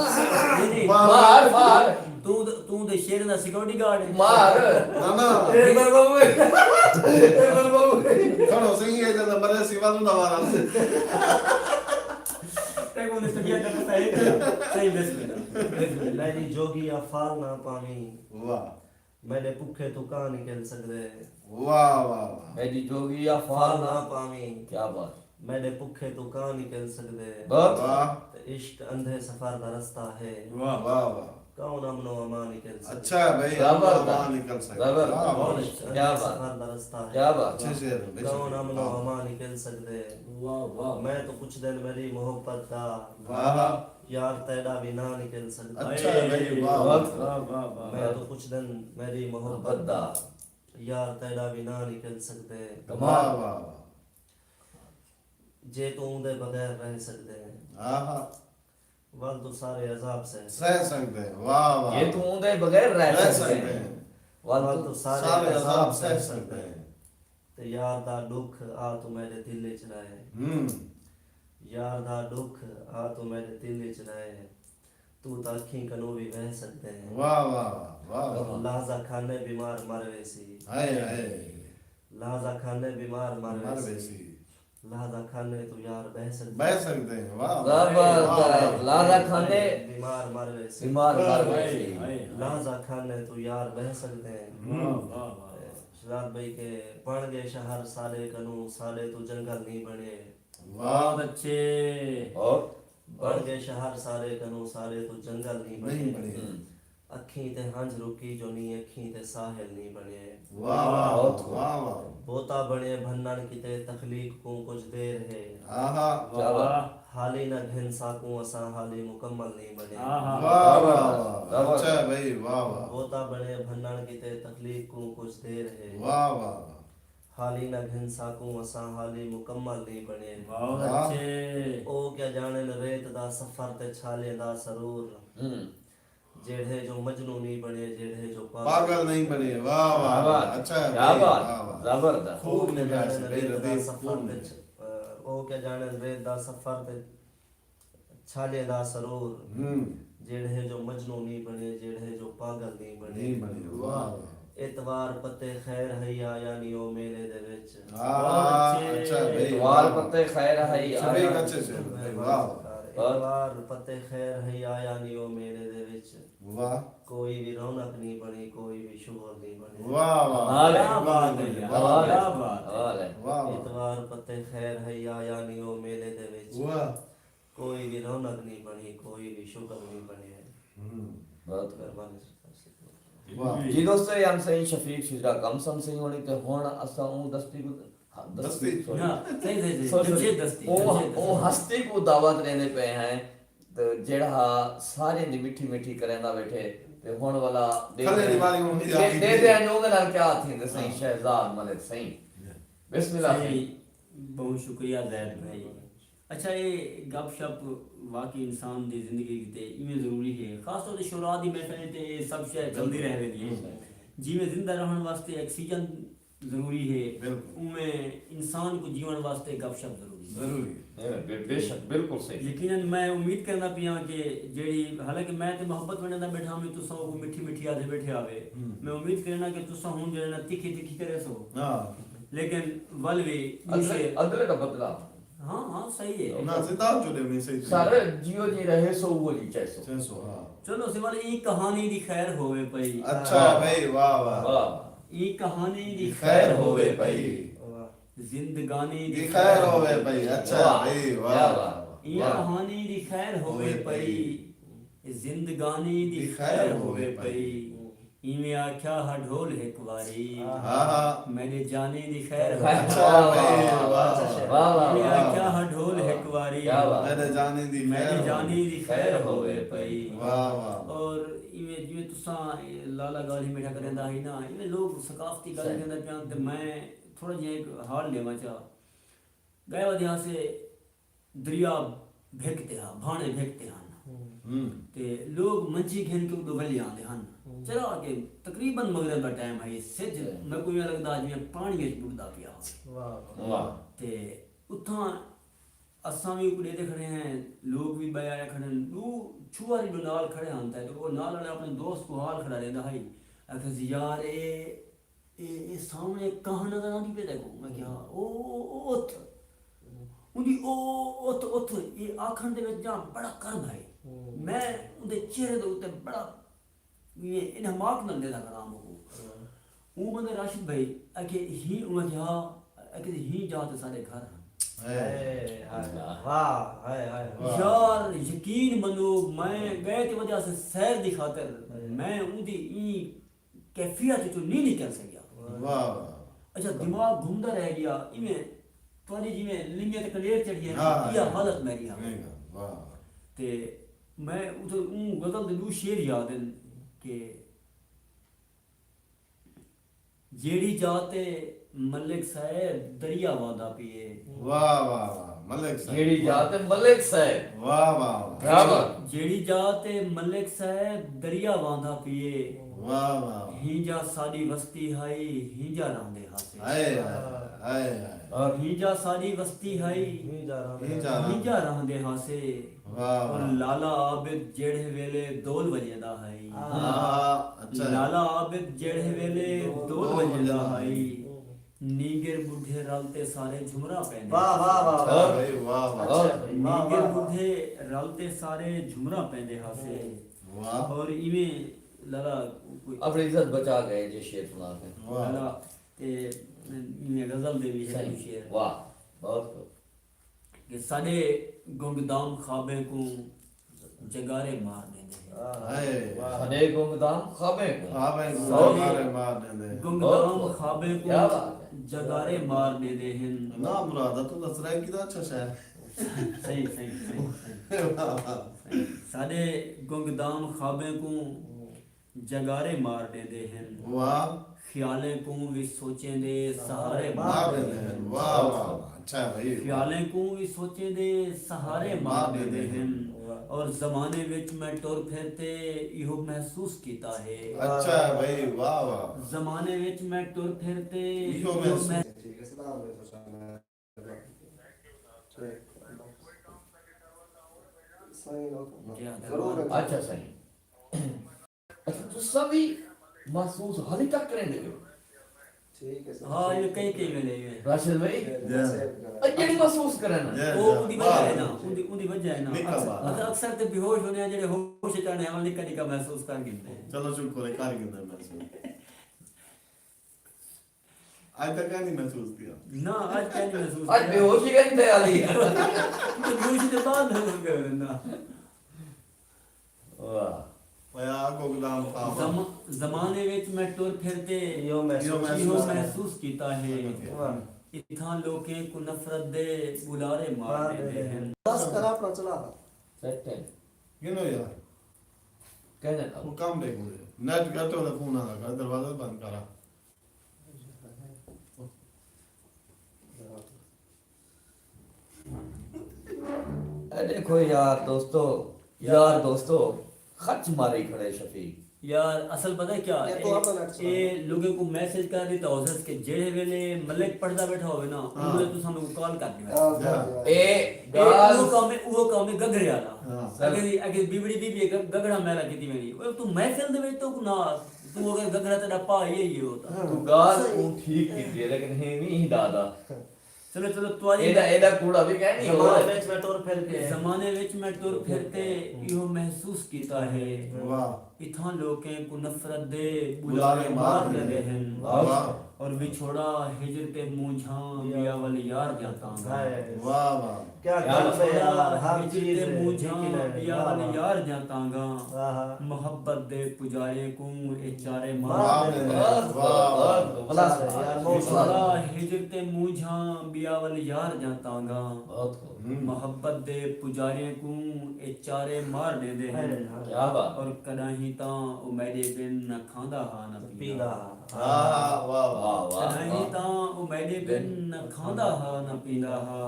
نہیں، نہیں۔ مار، مار۔ توں توں دے شیر دا سیکورٹی گارڈ ہے۔ مار۔ نہ نہ۔ اے بر بابو اے۔ اے بر بابو اے۔ کھڑو سہی ہے جدا مرے سیوا نو نوارا۔ تے کو نے سبیا جدا صحیح۔ صحیح بسم اللہ۔ بسم اللہ۔ میری جوگی آ فال نہ پاویں۔ واہ۔ میڈے بکھے توں کاں نکل سکدے۔ واہ واہ واہ۔ میری جوگی آ فال نہ پاویں۔ کیا بات۔ میݙے بکھے توں کاں نکل سڳدے۔ بہت واہ۔ تے عشق اندھے سفر دا رستہ ہے۔ واہ واہ۔ کون امن و امان نکل سڳدے۔ اچھا بھئی، امن و امان نکل سڳدے۔ زبردست۔ کون عشق اندھے سفر دا رستہ ہے۔ کیا بات۔ اچھے شعر ہیں بھئی۔ کون امن و امان نکل سڳدے۔ واہ واہ۔ میں توں پچھدن میݙی محبت دا۔ واہ۔ یار تیݙا وی ناں نکل سڳدے۔ اچھا بھئی، واہ واہ۔ واہ واہ واہ۔ میں توں پچھدن میݙی محبت دا۔ یار تیݙا وی ناں نکل سڳدے۔ کمال۔ واہ واہ واہ۔ جے توں اوندے بغیر رہ سڳدیں۔ آہا۔ ول توں سارے عذاب سہہ سڳدیں۔ سہہ سڳدیں۔ واہ واہ۔ جے توں اوندے بغیر رہ سڳدیں۔ ول توں سارے عذاب سہہ سڳدیں۔ تے یار دا ݙکھ آ توں میݙے دل اچ رہے۔ ہم۔ یار دا ݙکھ آ توں میݙے دل اچ رہے۔ توں تاں اکھیں کنوں وی وہہ سڳدیں۔ واہ واہ واہ واہ۔ لحظہ کھانے بیمار مر ویسی۔ ہائے ہائے۔ لحظہ کھانے بیمار مر ویسی۔ لحظہ کھانے توں یار بہہ سڳدے۔ بہہ سڳدے ہیں۔ واہ واہ۔ زبردست۔ لحظہ کھانے بیمار مر ویسی۔ بیمار مر ویسی۔ لحظہ کھانے توں یار بہہ سڳدے ہیں۔ شہزاد بھائی کہ بݨ ڳئے شہر ساݙے کنوں، ساݙے توں جنگل نی بݨے۔ واہ۔ بہت اچھے۔ اور؟ بݨ ڳئے شہر ساݙے کنوں، ساݙے توں جنگل نی بݨے۔ نی بݨے۔ اکھیں تے ہنجھ رکی جو نی، اکھیں تے ساحل نی بݨے۔ واہ واہ، بہت خوب۔ واہ واہ۔ بوتا بݨے بھنݨ کیتے تخلیق کوں کجھ دیر ہے۔ آہا۔ کیا بات۔ حالی نہ گھن ساکوں اساں، حالی مکمل نی بݨے۔ آہا۔ واہ واہ واہ۔ اچھا بھائی، واہ واہ۔ بوتا بݨے بھنݨ کیتے تخلیق کوں کجھ دیر ہے۔ واہ واہ واہ۔ حالی نہ گھن ساکوں اساں، حالی مکمل نی بݨے۔ بہت اچھے۔ او کیا ڄاݨن ریت دا سفر تے چھالیں دا سرور۔ ہوں۔ جیڑھے جو مجنوں نی بݨے، جیڑھے جو پاگل۔ پاگل نی بݨے۔ واہ واہ واہ۔ اچھا ہے بھائی، واہ واہ۔ زبردست۔ خوب لکھا ہے بھائی، ردیف خوب لکھا ہے۔ او کیا ڄاݨن ریت دا سفر تے چھالیں دا سرور۔ ہوں۔ جیڑھے جو مجنوں نی بݨے، جیڑھے جو پاگل نی بݨے۔ نی بݨے۔ واہ واہ۔ اتوار پتے خیر ہئی آیا نی او میلے دے وچ۔ ہاں، اچھا بھائی، اتوار پتے خیر ہئی آیا۔ اچھے سے۔ واہ۔ اتوار پتے خیر ہئی آیا نی او میلے دے وچ۔ واہ۔ کوئی وی رونق نی بݨی، کوئی وی شغل نی بݨی۔ واہ واہ۔ کمال ہے۔ کمال ہے۔ کمال ہے۔ واہ واہ۔ اتوار پتے خیر ہئی آیا نی او میلے دے وچ۔ واہ۔ کوئی وی رونق نی بݨی، کوئی وی شغل نی بݨے۔ ہوں۔ بہت مہربانی سرکار۔ واہ۔ جی دوستو، اے ہن سئیں شفیق شجرا کم سن سئیں ہوݨی، تے ہݨ اساں اوں دستی کوں، ہاں، دستی، دستی۔ سوری۔ ہاں، صحیح، صحیح، صحیح۔ سوری، سوری۔ جمشید دستی، اوں، جمشید دستی۔ اوں ہستی کوں دعوت ݙیندے پئے ہیں، تے جیڑھا ساریاں دی مٹھی مٹھی کریندا ویٹھے، تے ہݨ والا ݙے کھلے دی واری ہݨ ݙے، ݙے، ݙے ݙے انڄو دے نال کیا تھیندے سئیں، ہاں۔ شہزاد ملک سئیں۔ بسم اللہ سئیں۔ سئیں، بہت شکریہ زید بھائی۔ اچھا، اے گپ شپ واقعی انسان دی زندگی کیتے ایویں ضروری ہے، خاص طور تے شعراء دی محفلیں تے اے سب شے چلدی رہ ویندی ہے۔ جیویں زندہ رہݨ واسطے آکسیجن ضروری ہے، بالکل۔ اوویں انسان کوں جیوݨ واسطے گپ شپ ضروری ہے۔ ضروری ہے۔ بے بے شک، بالکل صحیح۔ یقیناً میں امید کریندا پیاں کہ جیڑھی، حالانکہ میں تے محبت ونڈیندا ٻیٹھا ہاں، تساں اوکوں مٹھی مٹھی آہدے ٻیٹھے ہاوے۔ میں امید کرینداں کہ تساں ہݨ جیڑھے نا تکھی تکھی کریسو۔ لیکن ول وی ݙو شعر۔ ادلے دا بدلا۔ ہاں ہاں، صحیح ہے۔ نہ زندہ جو ݙیوݨی صحیح۔ سارے جیو جی رہیسو اوہو جی چہسو۔ چہسو، ہاں۔ چلو سوال، ایں کہانی دی خیر ہووے پئی۔ اچھا بھائی، واہ واہ۔ واہ۔ ایں کہانی دی خیر ہووے پئی۔ زندگانی دی دی خیر ہووے پئی۔ اچھا بھائی، واہ واہ۔ ایں کہانی دی خیر ہووے پئی۔ زندگانی دی خیر ہووے پئی۔ ایویں آکھیا ہا ڈھول ہک واری۔ ہاں ہاں۔ میݙے جانی دی خیر ہووے۔ اچھا بھائی، واہ واہ واہ۔ ایویں آکھیا ہا ڈھول ہک واری۔ کیا بات۔ میݙے جانی دی میݙے خیر جانی دی خیر ہووے پئی۔ واہ واہ۔ اور ایویں جیویں تساں لالا ڳالھ ہی میٹھا کریندا ہئی نا، ایویں لوگ ثقافتی ڳالھ کریندے پیان تے میں تھوڑا جیہا ہک حال ݙیواں چا۔ ڳئے ودے ہاسے، دریا بھک تے ہا، بھاݨے بھک تے ہن۔ ہوں۔ تے لوگ منجی گھن کے اݙو ولے آندے ہن۔ چلا کے تقریباً مغرب دا ٹائم ہئی، سجھ میکوں ایویں لڳدا جیویں پاݨی وچ ٻݙدا پیا ہووے۔ واہ۔ تے اتھاں اساں وی اوکوں ݙیہدے کھڑے ہیں، لوگ وی ٻئے آئے کھڑے ہن، ݙو چھوہر جو نال کھڑے ہن تے او نال والے اپݨے دوست کوں حال کھڑا ݙیندا ہئی، آکھیس یار اے اے اے سامݨے کاں نظر آندی پئی تیکوں؟ میں کہیا او او او اتھ اوندی او او اتھ اتھ۔ اے آکھݨ دے وچ جاں بڑا کرب ہئی۔ میں اوندے چہرے دے اتے بڑا ایویں انہماک نال ݙیہدا کھڑا ہاں اوکوں۔ اوں بندے راشد بھائی آکھے ہی اوں آکھے ہا آکھے ہی جاہ تے ساݙے گھر ہن۔ واہ ہائے ہائے۔ یار یقین منو میں ڳئے تے ودے ہاسے سیر دی خاطر، میں اوندی ایں کیفیت وچوں نی نکل سڳیا۔ واہ واہ۔ اچھا دماغ گھمدا رہ ڳیا ایویں تہاݙی جیویں لنگے تے کنڈیر چڑھی ہے نا، ہاں۔ ایہا حالت میݙی ہا۔ نہیں گا، واہ واہ۔ تے میں اتھوں اوں غزل دے ݙو شعر یاد ہن کہ جیڑھی جاہ تے ملک صاحب دریا وہندا پئے۔ واہ واہ واہ، ملک صاحب۔ جیڑھی جاہ تے ملک صاحب۔ واہ واہ واہ۔ برابر۔ جیڑھی جاہ تے ملک صاحب دریا وہندا پئے۔ واہ واہ واہ۔ ہینجا ساݙی وستی ہئی، ہینجا رہندے ہاسے۔ ہائے ہائے ہائے ہائے۔ اور ہینجا ساݙی وستی ہئی، ہینجا رہندے۔ ہینجا رہندے ہاسے۔ واہ اور واہ۔ لالا عابد جیڑھے ویلے دول وڄیندا ہئی۔ ہاں، اچھا۔ لالا عابد جیڑھے ویلے دول وڄیندا ہئی۔ نینگر ٻڈھے رل تے سارے جھمراں پیندے۔ واہ واہ واہ۔ واہ بھائی، واہ واہ۔ اور نینگر ٻڈھے رل تے سارے جھمراں پیندے ہاسے۔ واہ۔ اور ایویں لالا کوئی اپݨی عزت بچا ڳئے جے شعر سݨا کے۔ واہ۔ لالا تے ایویں غزل دے وی ہک صحیح۔ شعر۔ واہ، بہت خوب۔ کہ ساݙے گنگ دام خوابیں کوں جگارے مار ݙیندے ہن۔ ہائے۔ ساݙے گنگ دام خوابیں کوں۔ خوابیں کوں ساݙے جگارے مار ݙیندے ہن۔ گنگ بہت دام خوب۔ خوابیں کیا کوں بات ہے۔ جگارے مار ݙیندے ہن۔ نا مراد، تو دس رہا ہے کتنا اچھا شاعر۔ صحیح، صحیح، صحیح، صحیح۔ ساݙے گنگ دام خوابیں کوں جگارے مار ݙیندے ہن۔ واہ۔ خیالیں کوں وی سوچیں دے سہارے مار مار ݙیندے ݙیندے ہن۔ ہن۔ واہ واہ واہ۔ اچھا بھائی۔ خیالیں کوں وی سوچیں دے سہارے مار ݙیندے ہن۔ اور زمانے وچ میں ٹر پھر تے ایہو محسوس کیتا ہے۔ اچھا بھائی، واہ واہ۔ زمانے وچ میں ٹر پھر تے ایہو ایہو محسوس محسوس ٹھیک ہے، سلام علیکم۔ ٹھیک۔ سائیں لوگ۔ جی ہاں، ضرور۔ اچھا سائیں۔ اچھا، تساں وی محسوس حالی تک کریندے ہو؟ ٹھیک ہے سر۔ ہاں، یہ کئی کئی ویلے ایویں۔ راشد بھائی، جی۔ اڄ جیڑھی محسوس کرن۔ جی۔ او اوندی وجہ ہے نا، اوندی اوندی وجہ ہے نا۔ نکا اکثر بات۔ اکثر تے بے ہوش ہوندے ہیں جڑے ہوش وچ آندے ہیں، نکا نکا محسوس کر گھندے ہیں۔ چلو شکر ہے، کر گھندے محسوس۔ اڄ تک نہیں محسوس کیا۔ نہ، اڄ کیا نہیں محسوس اڄ بے ہوشی کہیں تے آلی۔ بے ہوشی دے بعد محسوس کر نا۔ واہ۔ پیا گنگ دام خواب۔ زم-، زمانے وچ میں ٹر پھر تے ایہو محسوس ایہو محسوس کیتا ہے۔ واہ۔ اتھاں لوکیں کوں نفرت دے بلارے مار ݙیندے ہن۔ بس کرا اپنا چلا۔ سیٹ ہے۔ گنو یار۔ کہنے کا۔ وہ کام دے گھوڑے۔ نیٹ گھٹ ہونا، فون آنا کر، دروازہ بند کرا۔ اے ݙیکھو یار دوستو، یار دوستو، خچ ماری کھڑے شفیق۔ یار، اصل پتہ ہے کیا؟ اے لوگوں کو میسج کر ݙتا ہوسس کہ جیڑھے ویلے ملک پڑھدا ٻیٹھا ہووے نا، اوں ویلے تساں میکوں کال کر ݙیو۔ اے ڳالھ، اوہو کم ہے، اوہو کم ہے گگھڑے والا۔ اگر اگر بیبڑی بی بی گگھڑا میلا کیتی ویندی، او توں محفل دے وچ توں نہ، توں اگر گگھڑا تیݙا پا ہی ہے ہوتا۔ توں ڳالھ اوں ٹھیک کیتی ہے، لیکن ہے وی ہی دادا۔ چلو چلو، تہاݙی ایݙا ایݙا کوڑا وی کائنی۔ زمانے وچ میں ٹر پھر کے، زمانے وچ میں ٹر پھر تے ایہو محسوس کیتا ہے۔ اتھاں لوکیں کوں نفرت دے ٻلارے مار ݙیندے ہن۔ اور وچھوڑا ہجر تے مونجھاں ٻیا ول یار دیاں تانگاں۔ واہ واہ۔ کیا گل ہے یار، ہر چیز تے مونجھاں ٻیا ول یار دیاں تانگاں۔ محبت دے پجاریں کوں اے چارے مار ݙیندے ہن۔ وچھوڑا ہجر تے مونجھاں ٻیا ول یار دیاں تانگاں۔ محبت دے پجاریں کوں اے چارے مار ݙیندے ہن۔ اور کݙاہیں تاں او میݙے بن نہ کھاندا ہا نہ پیندا ہا۔ کݙاہیں تاں او میݙے بن نہ کھاندا ہا نہ پیندا ہا۔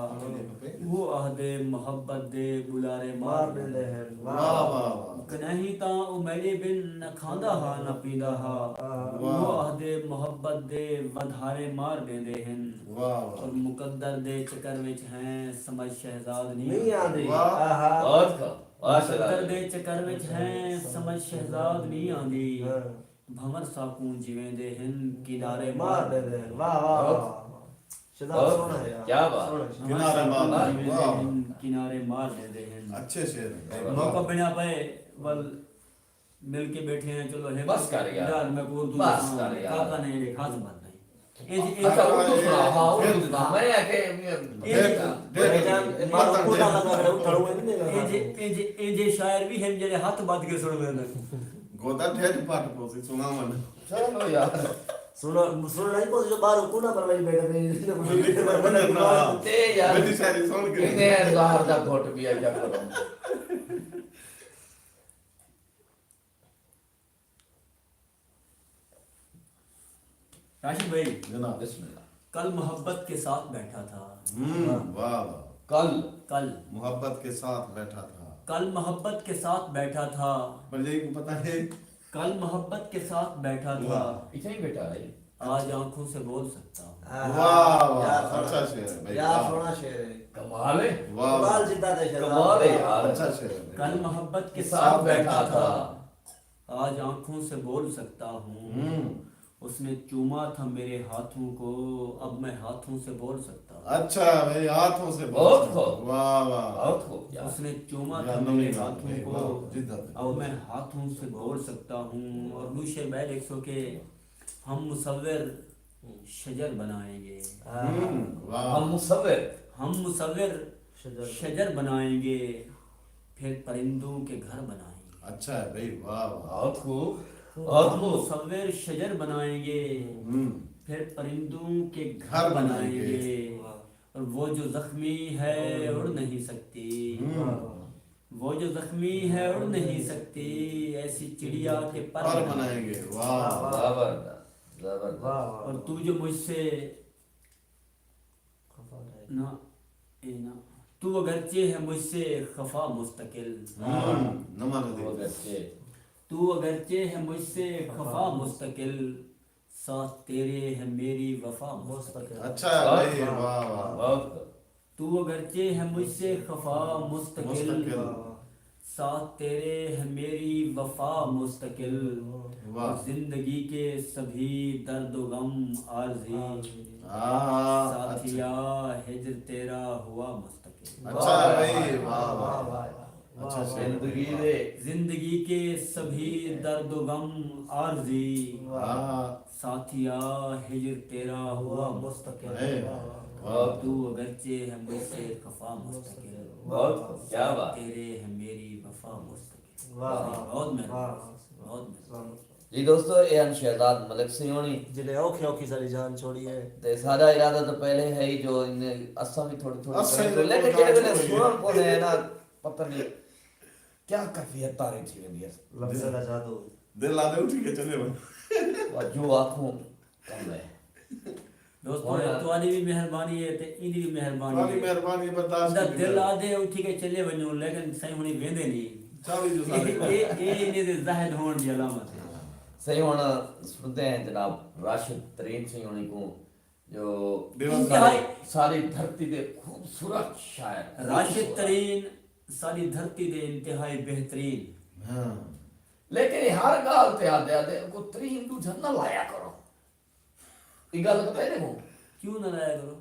اوہو آہدے محبت دے ٻلارے مار ݙیندے ہن۔ کݙاہیں تاں او میݙے بن نہ کھاندا ہا نہ پیندا ہا۔ اوہو آہدے محبت دے ودھارے مار ݙیندے ہن۔ اور مقدر دے چکر وچ ہیں سمجھ شہزاد نی آندی۔ مقدر دے چکر وچ ہیں سمجھ شہزاد نی آندی۔ بھنور ساکوں جیویندے ہن کنارے مار ݙیندے ہن۔ واہ واہ واہ۔ شہزاد سوہݨا ہے یار۔ کیا بات۔ بھنور ساکوں جیویندے ہن کنارے مار ݙیندے ہن۔ اچھے شعر ہیں۔ موقع بݨیا پئے ول مل کے ٻیٹھے ہیں، چلو ہے بس کر یار۔ یار میں کو اردو بس کر یار۔ کاکا نے ایک ہاتھ بات نہیں۔ اچھا، اردو سݨاؤ، ہاں، اردو سݨاؤ۔ میں آکھے ایجے شاعر وی ہن جیڑھے ہتھ ٻدھ کے سݨ ویندن۔ گودا ڈھڈ پٹ پوسی سݨاون۔ چلو یار۔ سݨا سݨا نہیں پوسی جو ٻاہر کونا پر وئی ٻیٹھے۔ تے یار، میری شاعری سݨ کے۔ انہیں ظاہر دا گھٹ پیا کیا کروں۔ راشد بھائی، جناب۔ بسم اللہ۔ کل محبت کے ساتھ بیٹھا تھا۔ ہوں، واہ واہ۔ کل۔ کل۔ محبت کے ساتھ بیٹھا تھا۔ کل محبت کے ساتھ بیٹھا تھا۔ پر یہ کو پتہ ہے؟ کل محبت کے ساتھ بیٹھا تھا۔ اتنا ہی بیٹھا ہے۔ آج آنکھوں سے بول سکتا ہوں۔ واہ واہ، اچھا شعر ہے بھائی، یار، سوہݨا شعر ہے۔ کمال ہے۔ واہ واہ۔ کمال جدا تے شعر۔ کمال ہے یار۔ اچھا شعر ہے بھائی۔ کل محبت کے ساتھ بیٹھا تھا۔ آج آنکھوں سے بول سکتا ہوں۔ اس نے چوما تھا میرے ہاتھوں کو، اب میں ہاتھوں سے بول سکتا ہوں۔ اچھا بھائی، ہاتھوں سے بول سکتا ہوں۔ واہ واہ۔ اس نے چوما تھا میرے ہاتھوں کو، اب میں ہاتھوں سے بول سکتا ہوں۔ اور ݙو شعر ٻئے ݙیکھسو کہ ہم مصور شجر بنائیں گے۔ ہم مصور۔ ہم مصور شجر بنائیں گے، پھر پرندوں کے گھر بنائیں گے۔ اچھا ہے بھائی، واہ واہ۔ بہت خوب، بہت خوب۔ ہم مصور شجر بنائیں گے، پھر پرندوں کے گھر بنائیں گے۔ اور وہ جو زخمی ہے، اڑ نہیں سکتی۔ وہ جو زخمی ہے، اڑ نہیں سکتی، ایسی چڑیا کے پر بنائیں گے۔ واہ۔ زبردست، زبردست۔ اور تو جو مجھ سے نہ، اے نہ۔ تو اگرچہ ہے مجھ سے خفا مستقل۔ ہاں، نمبر دے۔ تو اگرچہ، تو اگرچہ ہے مجھ سے خفا مستقل، ساتھ تیرے ہے میری وفا مستقل۔ اچھا بھائی، واہ واہ۔ تو اگرچہ ہے مجھ سے خفا مستقل، ساتھ تیرے ہے میری وفا مستقل۔ اور زندگی کے سبھی درد و غم عارضی، ساتھیا ہجر تیرا ہوا مستقل۔ اچھا بھائی، واہ واہ۔ اچھا شعر۔ زندگی دے، زندگی کے سبھی درد و غم عارضی، ساتھیا ہجر تیرا ہوا مستقل۔ تو اگرچہ ہے مجھ سے خفا مستقل، بہت خوب، کیا بات۔ تیرے ہے میری وفا مستقل۔ واہ۔ بہت مہربانی، بہت مہربانی۔ جی دوستو، اے ہن شہزاد ملک سیوݨی۔ جنہیں اوکھے اوکھی ساری جان چھوڑی ہے۔ تے ساݙا ارادہ تاں پہلے ہے ہی جو انہیں اساں وی تھوڑی تھوڑی کریں، لیکن جیڑھے ویلے سݨݨ پوندے ہیں نا، پتہ نہیں کیا کیفیت طاری تھی ویندی ہے۔ لفظاں دا جادو۔ دل آہدے اٹھی کے چلے ونڄ۔ واہ، جو آکھوں کم ہے۔ دوستو، تہاݙی وی مہربانی ہے تے ایندی وی مہربانی ہے۔ تہاݙی مہربانی ہے، برداشت کیتی۔ دل آہدے اٹھی کے چلے ونڄو، لیکن سائیں ہݨی ویندے نہیں۔ چاوی جو سارے۔ اے، اے، اے انہیں دے زاہد ہووݨ دی علامت ہے۔ سائیں، ہݨ سݨدے ہیں جناب راشد ترین سائیں ہوݨیں کوں، جو ݙیوݨ انتہائی ساری، ساری دھرتی دے خوبصورت شاعر، راشد خوبصورت۔ ترین ساری دھرتی دے انتہائی بہترین۔ ہاں۔ لیکن یہ ہر ڳالھ تے آہدے، آہدے کو ترین ݙوجھا نہ لایا کرو۔ یہ ڳالھ پتہ ہے کو؟ کیوں نہ لایا کرو؟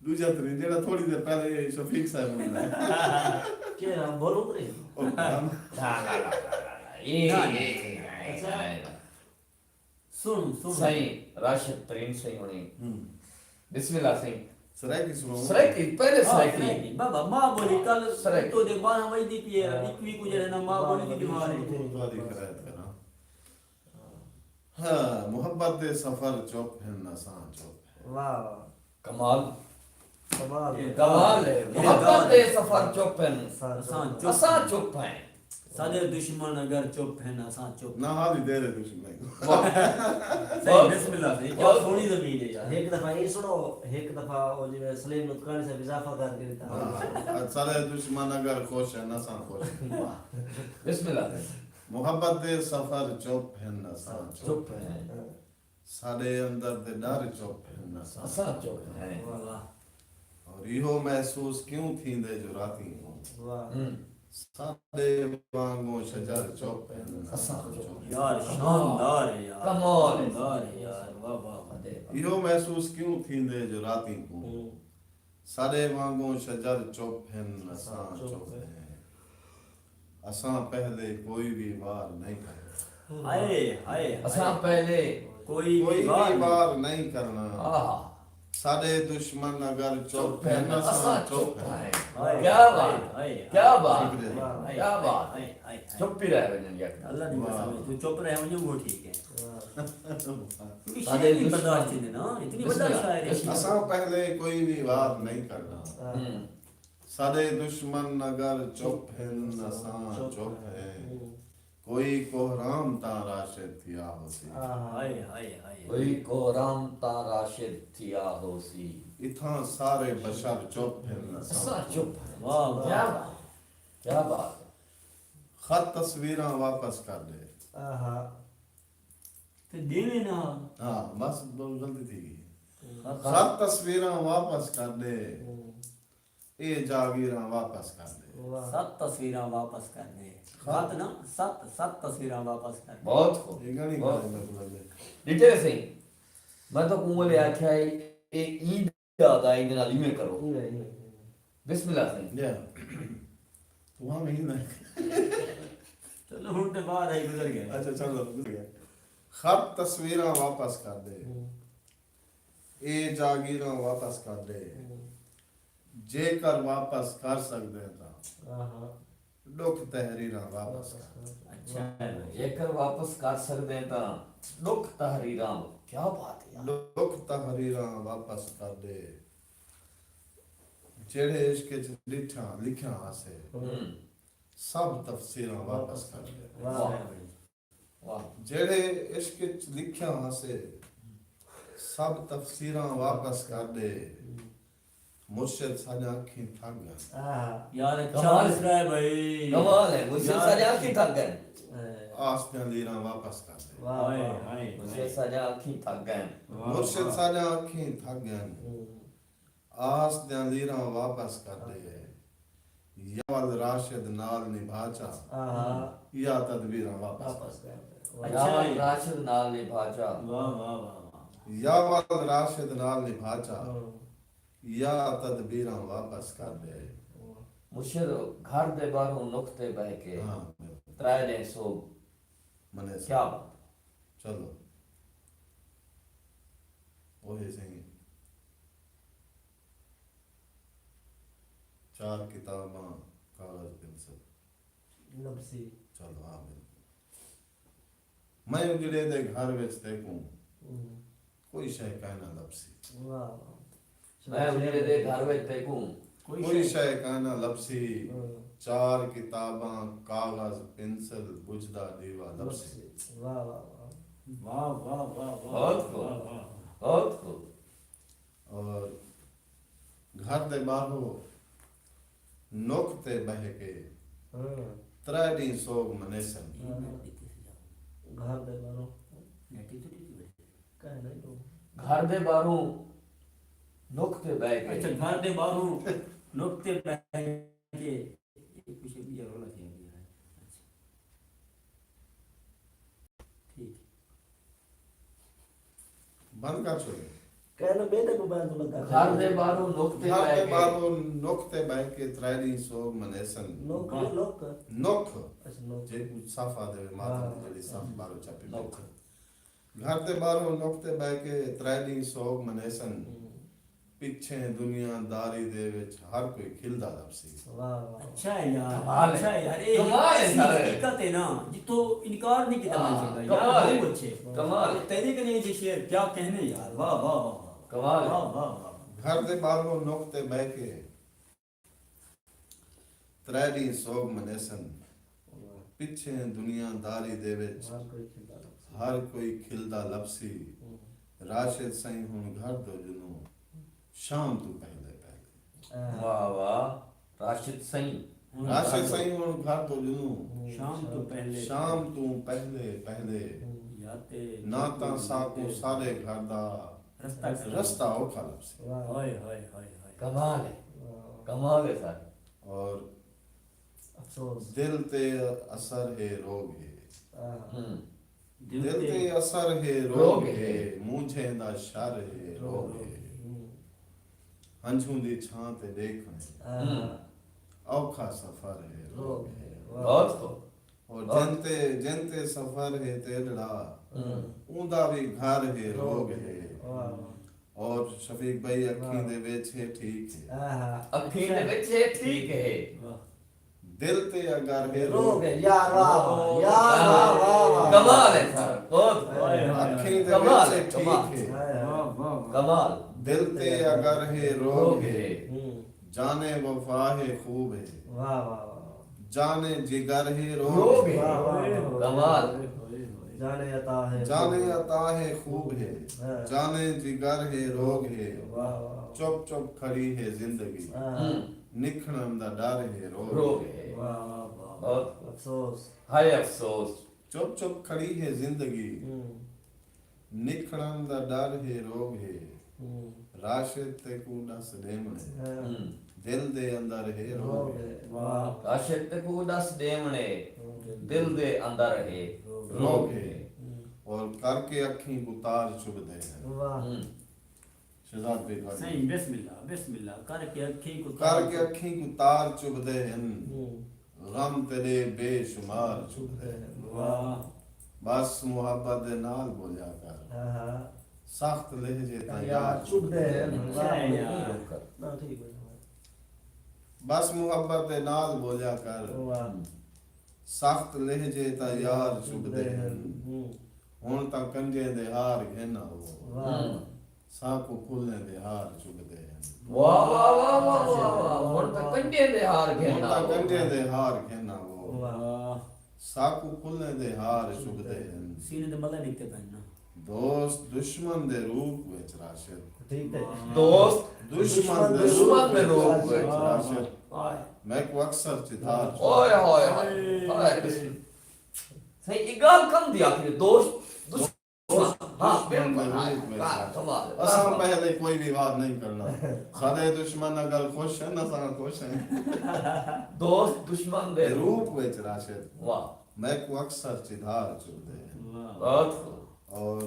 ݙوجھا ترین، جیڑھا تھوڑی دیر پہلے شفیق صاحب نے لایا۔ کیڑھا؟ بولو ترین۔ او، ہاں۔ نہ، نہ، نہ، نہ، نہ۔ یہ، نہ، نہ۔ یہ، یہ، اچھا۔ یہ، سݨو، سݨو۔ سائیں راشد ترین سائیں ہوݨیں۔ ہوں۔ بسم اللہ سائیں۔ سرائیکی سݨاؤ۔ سرائیکی، پہلے ہاں، سرائیکی۔ سرائیکی۔ بابا، ماں بولی کل سرائیکی۔ تو دے بارہ وڄدی پئی ہے، ہاں۔ اکوی کوں جیڑھے نا ماں بولی دی بیمار ہے۔ تہاݙی خیرات کراں۔ ہاں، محبت دے سفر چپ ہن، اساں چپ ہیں۔ واہ، واہ۔ کمال۔ کمال۔ کمال ہے۔ یہ محبت دے سفر چپ ہن۔ اساں چپ اساں ہیں۔ چپ ہیں۔ ساݙے دشمن اگر چپ ہن، اساں چپ۔ نہ، حالی تیرے دشمن۔ واہ۔ صحیح، بسم اللہ، صحیح۔ کیا بہت سوہݨی زمین ہے یار۔ ہک دفعہ یہ سݨو، ہک دفعہ او جیویں سلیم نطقانی صاحب اضافہ کر کے ݙتا۔ ہاں، ساݙے دشمن اگر خوش ہن، اساں خوش ہیں۔ واہ۔ بسم اللہ۔ محبت دے سفر چپ ہن، اساں چپ چپ ہیں۔ ہیں۔ ساݙے اندر دے ݙر چپ ہن، اساں اساں چپ ہیں۔ واہ، واہ۔ اور ایہو محسوس کیوں تھیندے جو راتیں کوں واہ۔ ہوں۔ ساݙے وانگوں شجر چپ ہن، اساں چپ ہیں۔ یار، شاندار ہے یار، کمال ہے۔ شاندار ہے یار، واہ، واہ، واہ۔ ایہو محسوس کیوں تھیندے جو راتیں کوں ہوں۔ ساݙے وانگوں شجر چپ ہن، اساں اساں چپ چپ ہیں۔ ہیں۔ اساں پہلے کوئی وی وار نئیں کرݨا۔ ہائے، ہائے، ہائے۔ اساں پہلے کوئی کوئی وی وی وار وار نئیں کرݨا۔ آہا۔ ساݙے دشمن اگر چپ چپ ہن، ہن، اساں اساں چپ چپ ہیں۔ ہیں۔ ہائے، کیا ہائے، بات، ہائے، کیا ہائے، بات، شکریہ۔ ہائے، کیا بات۔ ہائے، ہائے، ہائے۔ چپ ہی رہ ونڄن یکدم۔ اللہ دی واہ۔ قسم ہے، توں چپ رہ ونڄیں، وہ ٹھیک ہے۔ واہ۔ کیونکہ ساݙے شاعری دشمن برداشت تھیندے نا، اتنی بسم وݙا اللہ۔ شاعر ہے۔ اساں پہلے کوئی وی وار نئیں کرݨا۔ ہوں۔ ساݙے دشمن اگر چپ ہن، اساں چپ ہیں۔ کوئی کوہرام تاں راشد تھیا ہوسی۔ آہا۔ ہائے، ہائے، ہائے۔ کوئی کوہرام تاں راشد تھیا ہوسی۔ اتھاں سارے بشر چپ ہن، اساں اساں چپ ہیں۔ واہ، واہ۔ کیا بات، کیا بات ہے۔ خط تصویراں واپس کر ݙے۔ آہا۔ تے ݙیویں نہ۔ ہاں، بس غلطی تھی ڳئی۔ خط خط تصویراں واپس کر ݙے۔ ہوں۔ اے جاگیراں واپس کر ݙے۔ واہ۔ ست تصویراں واپس کر ݙے۔ خط۔ خط نا، ست، ست تصویراں واپس کر ݙے۔ بہت خوب۔ اے گاݨی بہت۔ ݙٹھے سئیں، میں تاں کوں ولے آکھیا ہے، اے ایں دا ادا، ایندے نال ایویں کرو۔ ایویں، ایویں، ایویں۔ بسم اللہ سئیں۔ جی۔ توں ہاں میں ہی نہ۔ چلو، ہݨ تے بعد آئی گزر ڳئے۔ اچھا، چلو، گزر ڳئے۔ خط تصویراں واپس کر ݙے۔ ہوں۔ اے جاگیراں واپس کر ݙے۔ ہوں۔ جیکر واپس کر سڳدیں تاں آہا۔ ݙکھ تحریراں واپس کر۔ اچھا۔ جیکر واپس کر سڳدیں تاں ݙکھ تحریراں، کیا بات ہے یار۔ ݙکھ تحریراں واپس کر ݙے۔ جیڑھے عشق اچ ݙٹھاں لکھیاں ہاسے، ہوں۔ سب تفسیراں واپس کر ݙے۔ واہ۔ واہ۔ واہ۔ جیڑھے عشق اچ لکھیاں ہاسے، سب تفسیراں واپس کر ݙے۔ مرشد ساݙیاں اکھیں تھک ڳن۔ آہا۔ یار، اچھا کمال۔ مصرع ہے بھائی۔ کمال ہے، مرشد یار۔ ساݙیاں اکھیں تھک ڳن۔ اے۔ آس دیاں لیراں واپس کر ݙے۔ واہ، ہائے، واہ۔ ہائے، مرشد ہائے۔ ساݙیاں اکھیں تھک ڳن۔ واہ، مرشد واہ۔ ساݙیاں اکھیں تھک ڳن۔ ہوں۔ آس دیاں لیراں واپس کر ݙے۔ یا ول راشد نال نبھا چا۔ آہا۔ یا تدبیراں واپس کر ݙے۔ واپس کر ݙے۔ یا ول راشد نال نبھا چا۔ واہ، واہ، واہ، واہ۔ یا ول راشد نال نبھا چا۔ ہاں۔ یا تدبیراں واپس کر ݙے۔ واہ۔ مرشد گھر دے ٻاہروں نکھ تے ٻہہ کے ہاں۔ ترائے ݙینہہ سوڳ منیسن۔ کیا بات۔ چلو۔ اوہے سئیں۔ چار کتاباں، کاغذ، پنسل۔ لبسی۔ چلو، ہاں، بالکل۔ میں اجڑے دے گھر وچ تیکوں ہوں۔ کوئی شے کائنا لبسی۔ واہ، واہ۔ میں اجڑے دے گھر وچ تیکوں کوئی کوئی شے۔ شے کائنا لبسی۔ ہوں۔ چار کتاباں، کاغذ، پنسل، بجھدا ݙیوا لبسی۔ لبسی۔ واہ، واہ، واہ۔ واہ، واہ، واہ، واہ، بہت واہ، خوب۔ واہ، واہ۔ بہت خوب۔ اور گھر دے ٻاہروں نک تے ٻہہ کے ہاں۔ ترے ݙینہہ سوڳ منیسن۔ ہاں۔ گھر دے ٻاہروں۔ نیٹی تو ڈیتی بڑی۔ کہہ نہیں تو۔ گھر دے باہروں نک تے بہ کے۔ اچھا، گھر دے باہروں نک تے بہ کے۔ یہ کچھ بھی رولا تھی گیا ہے۔ اچھا۔ ٹھیک۔ بند کر چھوڑے۔ کہنا بیٹے کو بند لگا۔ گھر دے باہروں نک تے گھر بہ دے کے۔ باہروں نک تے بہ کے ترائے ڈینہہ سوگ منیسن۔ نوک واہ۔ لوک۔ نک اچھا نوک۔ جے کچھ صف آدھے ہوئے ماتم دی جڑی صف باہروں چاپی نک۔ گھر دے باہروں نک تے بہ کے ترائے ڈینہہ سوگ منیسن۔ پچھیں دنیا داری دے وچ ہر کوئی کھلدا لبسی۔ واہ واہ۔ اچھا ہے یار، کمال ہے۔ اچھا ہے یار، اے کمال ہے ایسی سارے۔ حقیقت ہے نا جتھوں انکار نہیں کیتا ونڄ ہاں، سڳدا یار، کمال ہے۔ بہت اچھے۔ کمال ہے۔ تیݙے کنے ایجھے شعر کیا کہنے یار، واہ واہ واہ واہ۔ کمال ہے۔ واہ واہ واہ۔ گھر دے باہروں نک تے بہ کے ترائے ڈینہہ سوگ منیسن۔ پچھیں دنیا داری دے وچ ہر کوئی کھلدا لبسی۔ راشد سئیں ہن گھر دو جنوں شام توں پہلے پہلے۔ واہ واہ۔ راشد سئیں۔ راشد سئیں ہن گھر دو جنوں شام توں پہلے۔ شام توں پہلے پہلے۔ یا تے نہ تاں ساکوں سارے گھر دا رستہ کر۔ رستہ اوکھا لبسی۔ ہائے ہائے ہائے ہائے۔ کمال ہے۔ کمال ہے سر۔ اور افسوس۔ دل تے اثر ہے روگ ہے۔ ہوں۔ دل تے اثر ہے روگ ہے، مونجھیں دا شر ہے روگ ہے۔ ہنجھوں دی چھاں تے ݙیکھݨ ہے۔ اوکھا سفر ہے روگ ہے۔ بہت خوب۔ اور جن تے جن تے سفر ہے تیݙڑا، اوندا وی گھر ہے روگ ہے۔ اور شفیق بھائی اکھیں دے وچ ہے ٹھیک ہے۔ اکھیں دے وچ ہے ٹھیک ہے۔ دل تے اگر ہے روگ روگ ہے یار، واہ واہ یار، واہ واہ واہ۔ کمال ہے سر، بہت اکھیں دے کمال وچ ہے، ہے ٹھیک کمال۔ ہے۔ واہ واہ واہ۔ کمال۔ دل تے اگر ہے روگ ہے۔ ہوں۔ جانے وفا ہے خوب ہے۔ واہ واہ واہ۔ جانے جگر ہے روگ روگ ہے۔ ہے۔ واہ واہ واہ۔ کمال۔ جانے عطا ہے۔ جانے عطا ہے خوب ہے۔ ہاں۔ جانے جگر ہے روگ ہے۔ واہ واہ۔ چپ چپ کھڑی ہے زندگی۔ ہاں۔ ہوں۔ نکھڑن دا ڈر ہے روگ روگ ہے۔ ہے۔ واہ واہ واہ۔ بہت افسوس۔ ہائے افسوس۔ چپ چپ کھڑی ہے زندگی۔ ہوں۔ نکھڑن دا ڈر ہے روگ ہے۔ ہوں۔ راشد تیکوں ݙس ݙیوݨے۔ ہاں۔ ہوں۔ دل دے اندر ہے روگ روگ ہے۔ ہے۔ واہ۔ راشد تیکوں ݙس ݙیوݨے۔ دل دے اندر ہے۔ روگ ہے۔ اور کر کے اکھیں کوں تار چبھدے ہیں۔ واہ۔ ہوں۔ شہزاد بھائی تہاݙی۔ سائیں، بسم اللہ، بسم اللہ۔ کر کے اکھیں کوں کر کے اکھیں کوں تار چبھدے ہن۔ ہوں۔ غم تیݙے بے شمار چبھدے ہن۔ واہ۔ بس محبت دے نال ٻولیا کر۔ ہاں ہاں۔ سخت لہجے تاں یار یار چبھدے ہن۔ اچھا ہے یار۔ نہ ٹھیک ہے۔ بس محبت دے نال ٻولیا کر۔ واہ۔ سخت لہجے تاں یار چبھدے ہن۔ ہوں۔ ہݨ تاں کنجیں دے ہار گھن آؤ۔ واہ۔ ساکوں پھلیں دے ہار چبھدے ہن۔ واہ واہ واہ واہ واہ واہ۔ ہݨ تاں کنجیں دے ہار گھن ہݨ تاں آؤ۔ کنجیں دے ہار گھن آؤ۔ واہ۔ ساکوں پھلیں دے ہار چبھدے ہن۔ سینے تے ملے نکتے پئن نا۔ دوست دشمن دے روپ وچ راشد۔ ٹھیک ہے۔ دوست دشمن دے دشمن دے روپ وچ راشد۔ میکوں اکثر چتھار چبھدے۔ اوئے ہوئے ہوئے۔ ہائے بسم اللہ۔ سائیں، اے ڳالھ کم دی آکھی ہے، دوست دشمن۔ ہاں، بالکل۔ ہائے، کمال ہے۔ اساں پہلے کوئی وواد نہیں کرنا۔ سارے دشمن اگر خوش ہیں، اساں خوش ہیں۔ دوست دشمن دے روپ وچ راشد۔ واہ۔ میکوں اکثر چدھار چبھدے ہیں۔ بہت خوب۔ اور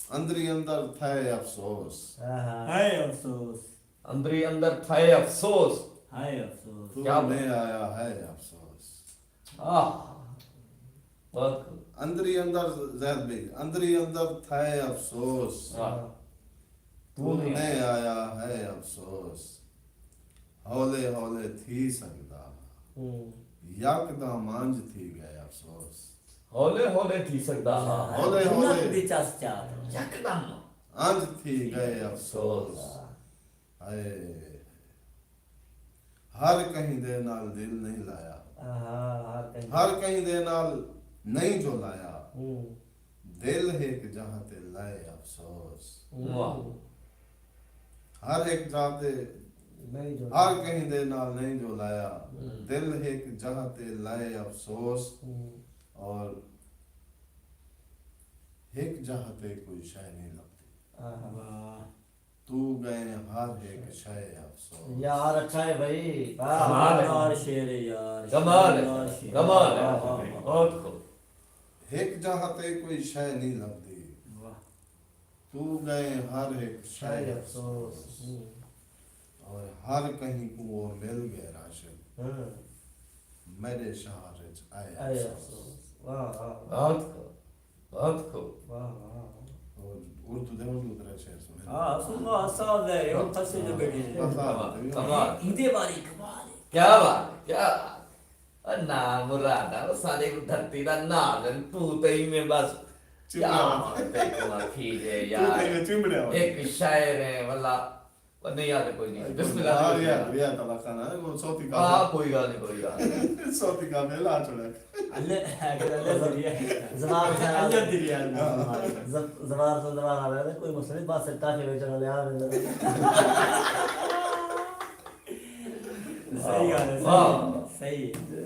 اندری اندر تھئے افسوس۔ ہاں ہاں۔ ہائے افسوس۔ اندری اندر تھئے افسوس۔ ہائے افسوس۔ تو کیا نہیں آیا ہے افسوس۔ آہ۔ بہت خوب۔ اندری اندر زید بھائی، اندری اندر تھئے افسوس۔ واہ۔ تو نہیں آیا ہے افسوس۔ ہولے ہولے تھی سڳدا ہا۔ ہوں۔ یکدم انج تھی ڳئے افسوس۔ ہولے ہولے تھی سڳدا ہا۔ ہولے ہولے دی چس چاپ۔ یکدم۔ انج تھی ڳئے افسوس۔ ہائے۔ ہر کہیں دے نال دل نہیں لایا۔ ہاں، ہر کہیں۔ ہر کہیں دے نال نہیں جو لایا۔ ہوں۔ دل ہک جاہ تے لائے افسوس۔ واہ۔ ہر ہک جاہ تے نہیں جو۔ ہر کہیں دے نال نہیں جو لایا۔ ہوں۔ دل ہک جاہ تے لائے افسوس۔ ہوں۔ اور ہک جاہ تے کوئی شے نی لبھدی۔ آہا۔ توں ڳئیں ہر ہک شے افسوس۔ یار اچھا ہے بھائی، واہ۔ کمال ہے۔ یار شعر ہے یار۔ کمال ہے۔ یار شعر۔ کمال ہے۔ واہ، واہ، واہ۔ بہت خوب۔ ہک جاہ تے کوئی شے نی لبھدی۔ واہ۔ توں ڳئیں ہر ہک شے شے افسوس۔ افسوس۔ ہوں۔ اور ہر کہیں کوں او مل ڳئے راشد۔ ہاں۔ میݙے شہر اچ آئے اے افسوس۔ افسوس۔ واہ، واہ، واہ۔ بہت خوب۔ بہت خوب۔ واہ، واہ، واہ۔ اور اردو دے اردو طرح شعر سݨے۔ ہاں، سن بات ساز ہے، ہم پھنسے جو بیٹھے ہیں۔ بس آ کمال، تیوں۔ کمال۔ ایندے بارے کمال ہے۔ کیا بات ہے، کیا بات ہے۔ اے نام مراد ہے، او سارے دھرتی دا نال ہے، توں تے میں بس۔ کیا چمڑا۔ بات ہے، کمال تھی جے توں تے یار۔ میں چمڑا۔ ایک شاعر ہے، واللہ، وہ نہیں آتے کوئی نہیں۔ بسم اللہ۔ ہاں، ریا، ریا تلا خانہ، وہ صوتی ہاں، کا۔ کوئی گال نہیں، کوئی گال نہیں۔ صوتی کا میلا چھوڑا۔ اللہ، اللہ ذریعہ۔ زبان سے اللہ ذریعہ۔ ز-، زبان سے زبان آ رہا ہے، کوئی مسئلہ نہیں، بس ٹاکے میں چلا لیا۔ صحیح گال ہے، واہ۔ صحیح ہے۔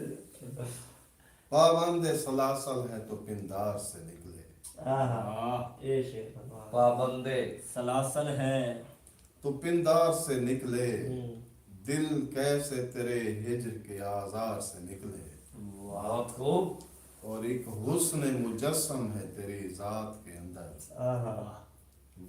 پابند سلاسل ہے تو پندار سے نکلے۔ آہا۔ واہ۔ اے شعر، واہ۔ پابند۔ سلاسل ہے۔ تو پندار سے نکلے، ہوں۔ دل کیسے تیرے ہجر کے آزار سے نکلے۔ واہ۔ بہت خوب۔ اور ایک حسن مجسم ہے تیری ذات کے اندر، آہا۔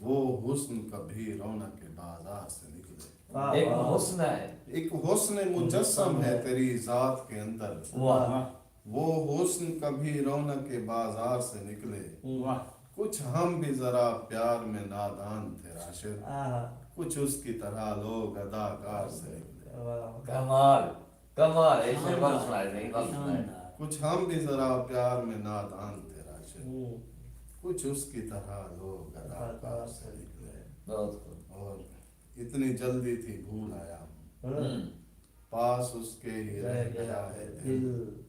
وہ حسن کبھی رونق بازار سے نکلے۔ واہ، ایک واہ۔ حسن ہے۔ ایک حسن مجسم ہے تیری ذات کے اندر، واہ۔ وہ حسن کبھی رونق بازار سے نکلے۔ ہوں۔ واہ۔ کچھ ہم بھی ذرا پیار میں نادان تھے راشد، آہا۔ کچھ اس کی طرح لوگ اداکار سے نکلے۔ واہ۔ کمال، کمال، ایسے ول سنائے نہیں، ول سنائے۔ شاندار۔ کچھ ہم بھی ذرا پیار میں نادان تھے راشد، ہوں۔ کچھ اس کی طرح لوگ اداکار سے نکلے۔ بہت خوب۔ اور اتنی جلدی تھی بھول آیا ہوں، ہاں۔ ہوں۔ پاس اس کے ہی رہ گیا ہے دل۔ دل۔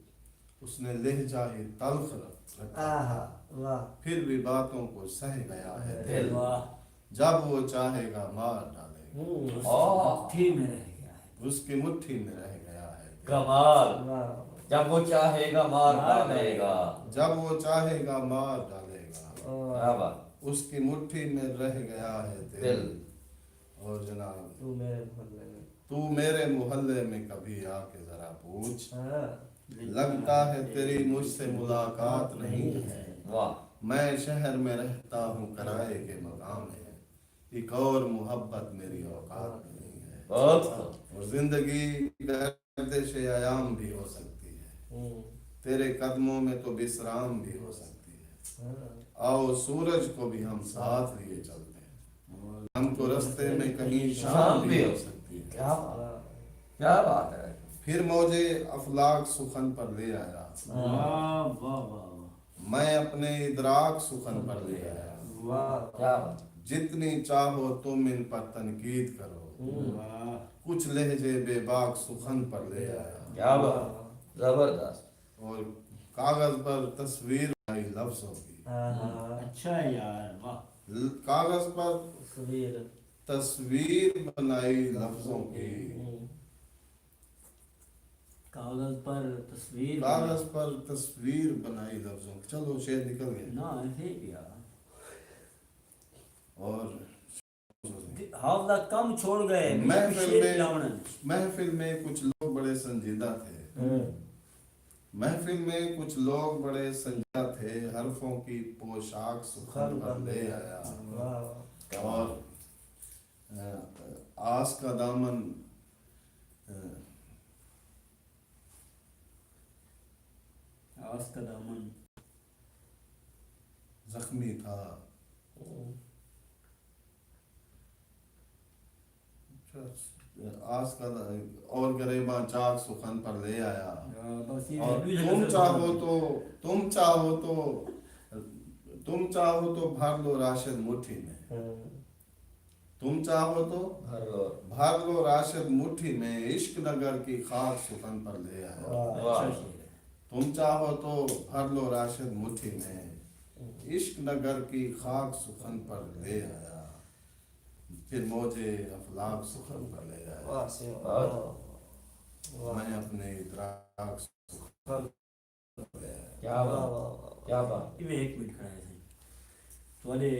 اس نے لہجہ ہی تلخ رکھ-، رکھا، آہا، واہ۔ پھر بھی باتوں کو سہ گیا ہے دل۔ واہ۔ جب وہ چاہے گا مار ڈالے گا، ہوں۔ آہ۔ مٹھی میں رہ گیا ہے۔ اس کی مٹھی میں رہ گیا ہے دل۔ کمال۔ واہ۔ جب وہ چاہے گا مار ڈالے گا۔ جب وہ چاہے گا مار ڈالے گا، واہ۔ کیا بات۔ اس کی مٹھی میں رہ گیا ہے دل۔ دل۔ اور جناب، تو میرے محلے میں۔ تو میرے محلے میں کبھی آ کے ذرا پوچھ، ہاں۔ لگتا ہے تیری مجھ سے ملاقات نہیں ہے۔ واہ۔ میں شہر میں رہتا ہوں، کرائے کے مکان ہے، ایک اور محبت میری اوقات نہیں ہے۔ بہت خوب۔ اور زندگی گردش ایام بھی ہو سکتی ہے، ہوں۔ تیرے قدموں میں تو بسرام بھی ہو سکتی ہے۔ ہاں۔ آؤ سورج کو بھی ہم ساتھ لیے چلتے ہیں، ہم کو رستے میں کہیں شام بھی ہو سکتی ہے۔ کیا بات۔ واہ۔ کیا بات ہے۔ پھر موجے افلاک سخن پر لے آیا، واہ، واہ، واہ، واہ۔ میں اپنے ادراک سخن پر لے آیا۔ واہ۔ کیا بات۔ جتنی چاہو تم ان پر تنقید کرو، ہوں۔ واہ۔ کچھ لہجے بے باک سخن پر لے آیا۔ کیا بات۔ زبردست۔ اور کاغذ پر تصویر بنائی لفظوں کی، ہاں، ہاں۔ اچھا ہے یار، واہ۔ ل-، کاغذ پر تصویر۔ تصویر بنائی لفظوں کی، ہوں۔ کاغذ پر تصویر۔ کاغذ پر تصویر بنائی لفظوں کی۔ چلو، شعر نکل گئے۔ نہ، ایسے ہی پیا۔ اور حافظ دا کم چھوڑ گئے، محفل شعر میں، لاوݨ۔ محفل میں کچھ لوگ بڑے سنجیدہ تھے۔ ہوں۔ محفل میں کچھ لوگ بڑے سنجیدہ تھے، حرفوں کی پوشاک سخن پر لے آیا۔ واہ، واہ۔ اور، آ، آس کا دامن، آ، آس کا دامن۔ زخمی تھا۔ ہوں۔ آس کا دا-، اور گریباں چاک سخن پر لے آیا۔ آ، بس یہ اور بھی تم لگا چاہو تو، تم چاہو تو، تم چاہو تو بھر لو راشد مٹھی میں۔ ہوں۔ تم چاہو تو بھر لو۔ بھر لو راشد مٹھی میں، عشق نگر کی خاک سخن پر لے آیا۔ واہ۔ واہ۔ اچھا شعر ہے۔ تم چاہو تو بھر لو راشد مٹھی میں، عشق نگر کی خاک سخن پر لے آیا، پھر موجے افلاک سخن پر لے آیا۔ واہ، سیو۔ بہت۔ واہ۔ میں اپنے ادراک سخن پر لے آیا۔ کیا واہ، بات۔ واہ، واہ۔ کیا بات۔ یہ ایک منٹ کھڑا ہے سائیں۔ تہاݙے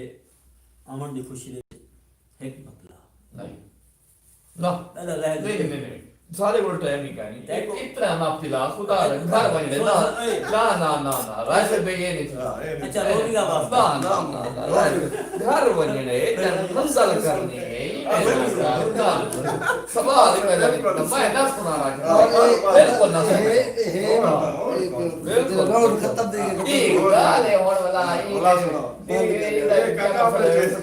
آوݨ دی خوشی دے وچ ہک مطلب۔ نہیں۔ نہ۔ پہلا لہجہ۔ نہیں، نہیں، نہیں، نہیں۔ سارے کول ٹائم ہی کائنی۔ ات-، اتنا نہ پلا، خدا دا گھر ونڄ ݙے۔ نہ، نہ، نہ، نہ، نہ، راشد بھائی، یہ نہیں تھا۔ اچھا، روزی دا واسطہ۔ نہ، نہ، نہ، نہ، گھر ونڄݨ ݙے، اتنا منزل کرنی ہے، یہ نہیں تھا۔ نہ۔ سوال ہی پیدا نہیں تھا۔ میں نہ سݨاوݨا چاہتا۔ بالکل نہ سݨاوݨا۔ راؤنڈ ختم تھی ڳئے۔ ٹھیک، ڳالھ ہے، ہݨ ولا، یہ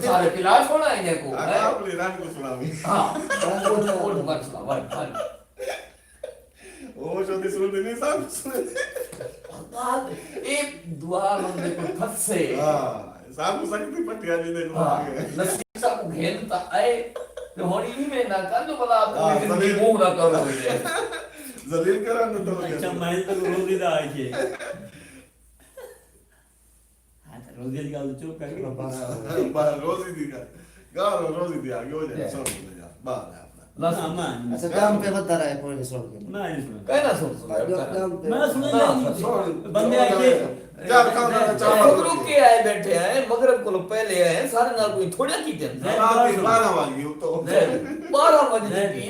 سارے پلا چھوڑا ہے کو، ہیں؟ اپݨی رنگ کوں سݨاوی۔ ہاں۔ اٹھ، اٹھ، بس، بس، بس۔ او جو دی سݨدے نہیں، سب سݨدے۔ اے دعا بندے کوں پھسے۔ ہاں، سب کوں سنگتی پٹیا جی دے کوں ہاں، آ گئے۔ نصیب سب کوں گھن تا آئے، تے ہݨ ایویں نہ کر جو بلا آپ ہاں، کو ذلیل۔ منہ نہ کرو مجھے۔ ذلیل کرن تو تو اچھا، میں تو روزی دا آئی ہے۔ ہاں، تے روزی دی ڳالھ چپ کر کے۔ بس روزی دی ڳالھ۔ ڳالھ روزی دی آ گئی، ہو جائے، سݨ لے یار، ٻاہر ہے اپݨا۔ نہ نہ، میں اچھا، کام پہ بندہ رہے، کوئی نہیں سݨ کے۔ میں نہیں سݨا۔ کہنا سݨ سݨ۔ کام پہ۔ میں سݨا نہ، نہیں۔ سݨ۔ بندے آ کے یار، کام پہ چاہ مغرب کے آئے بیٹھے ہیں، مغرب کو پہلے آئے ہیں، سارے نال کوئی تھوڑا کی دن۔ رات دی بارہ وڄ ڳئی اتوں۔ بارہ وڄ چکی ہے۔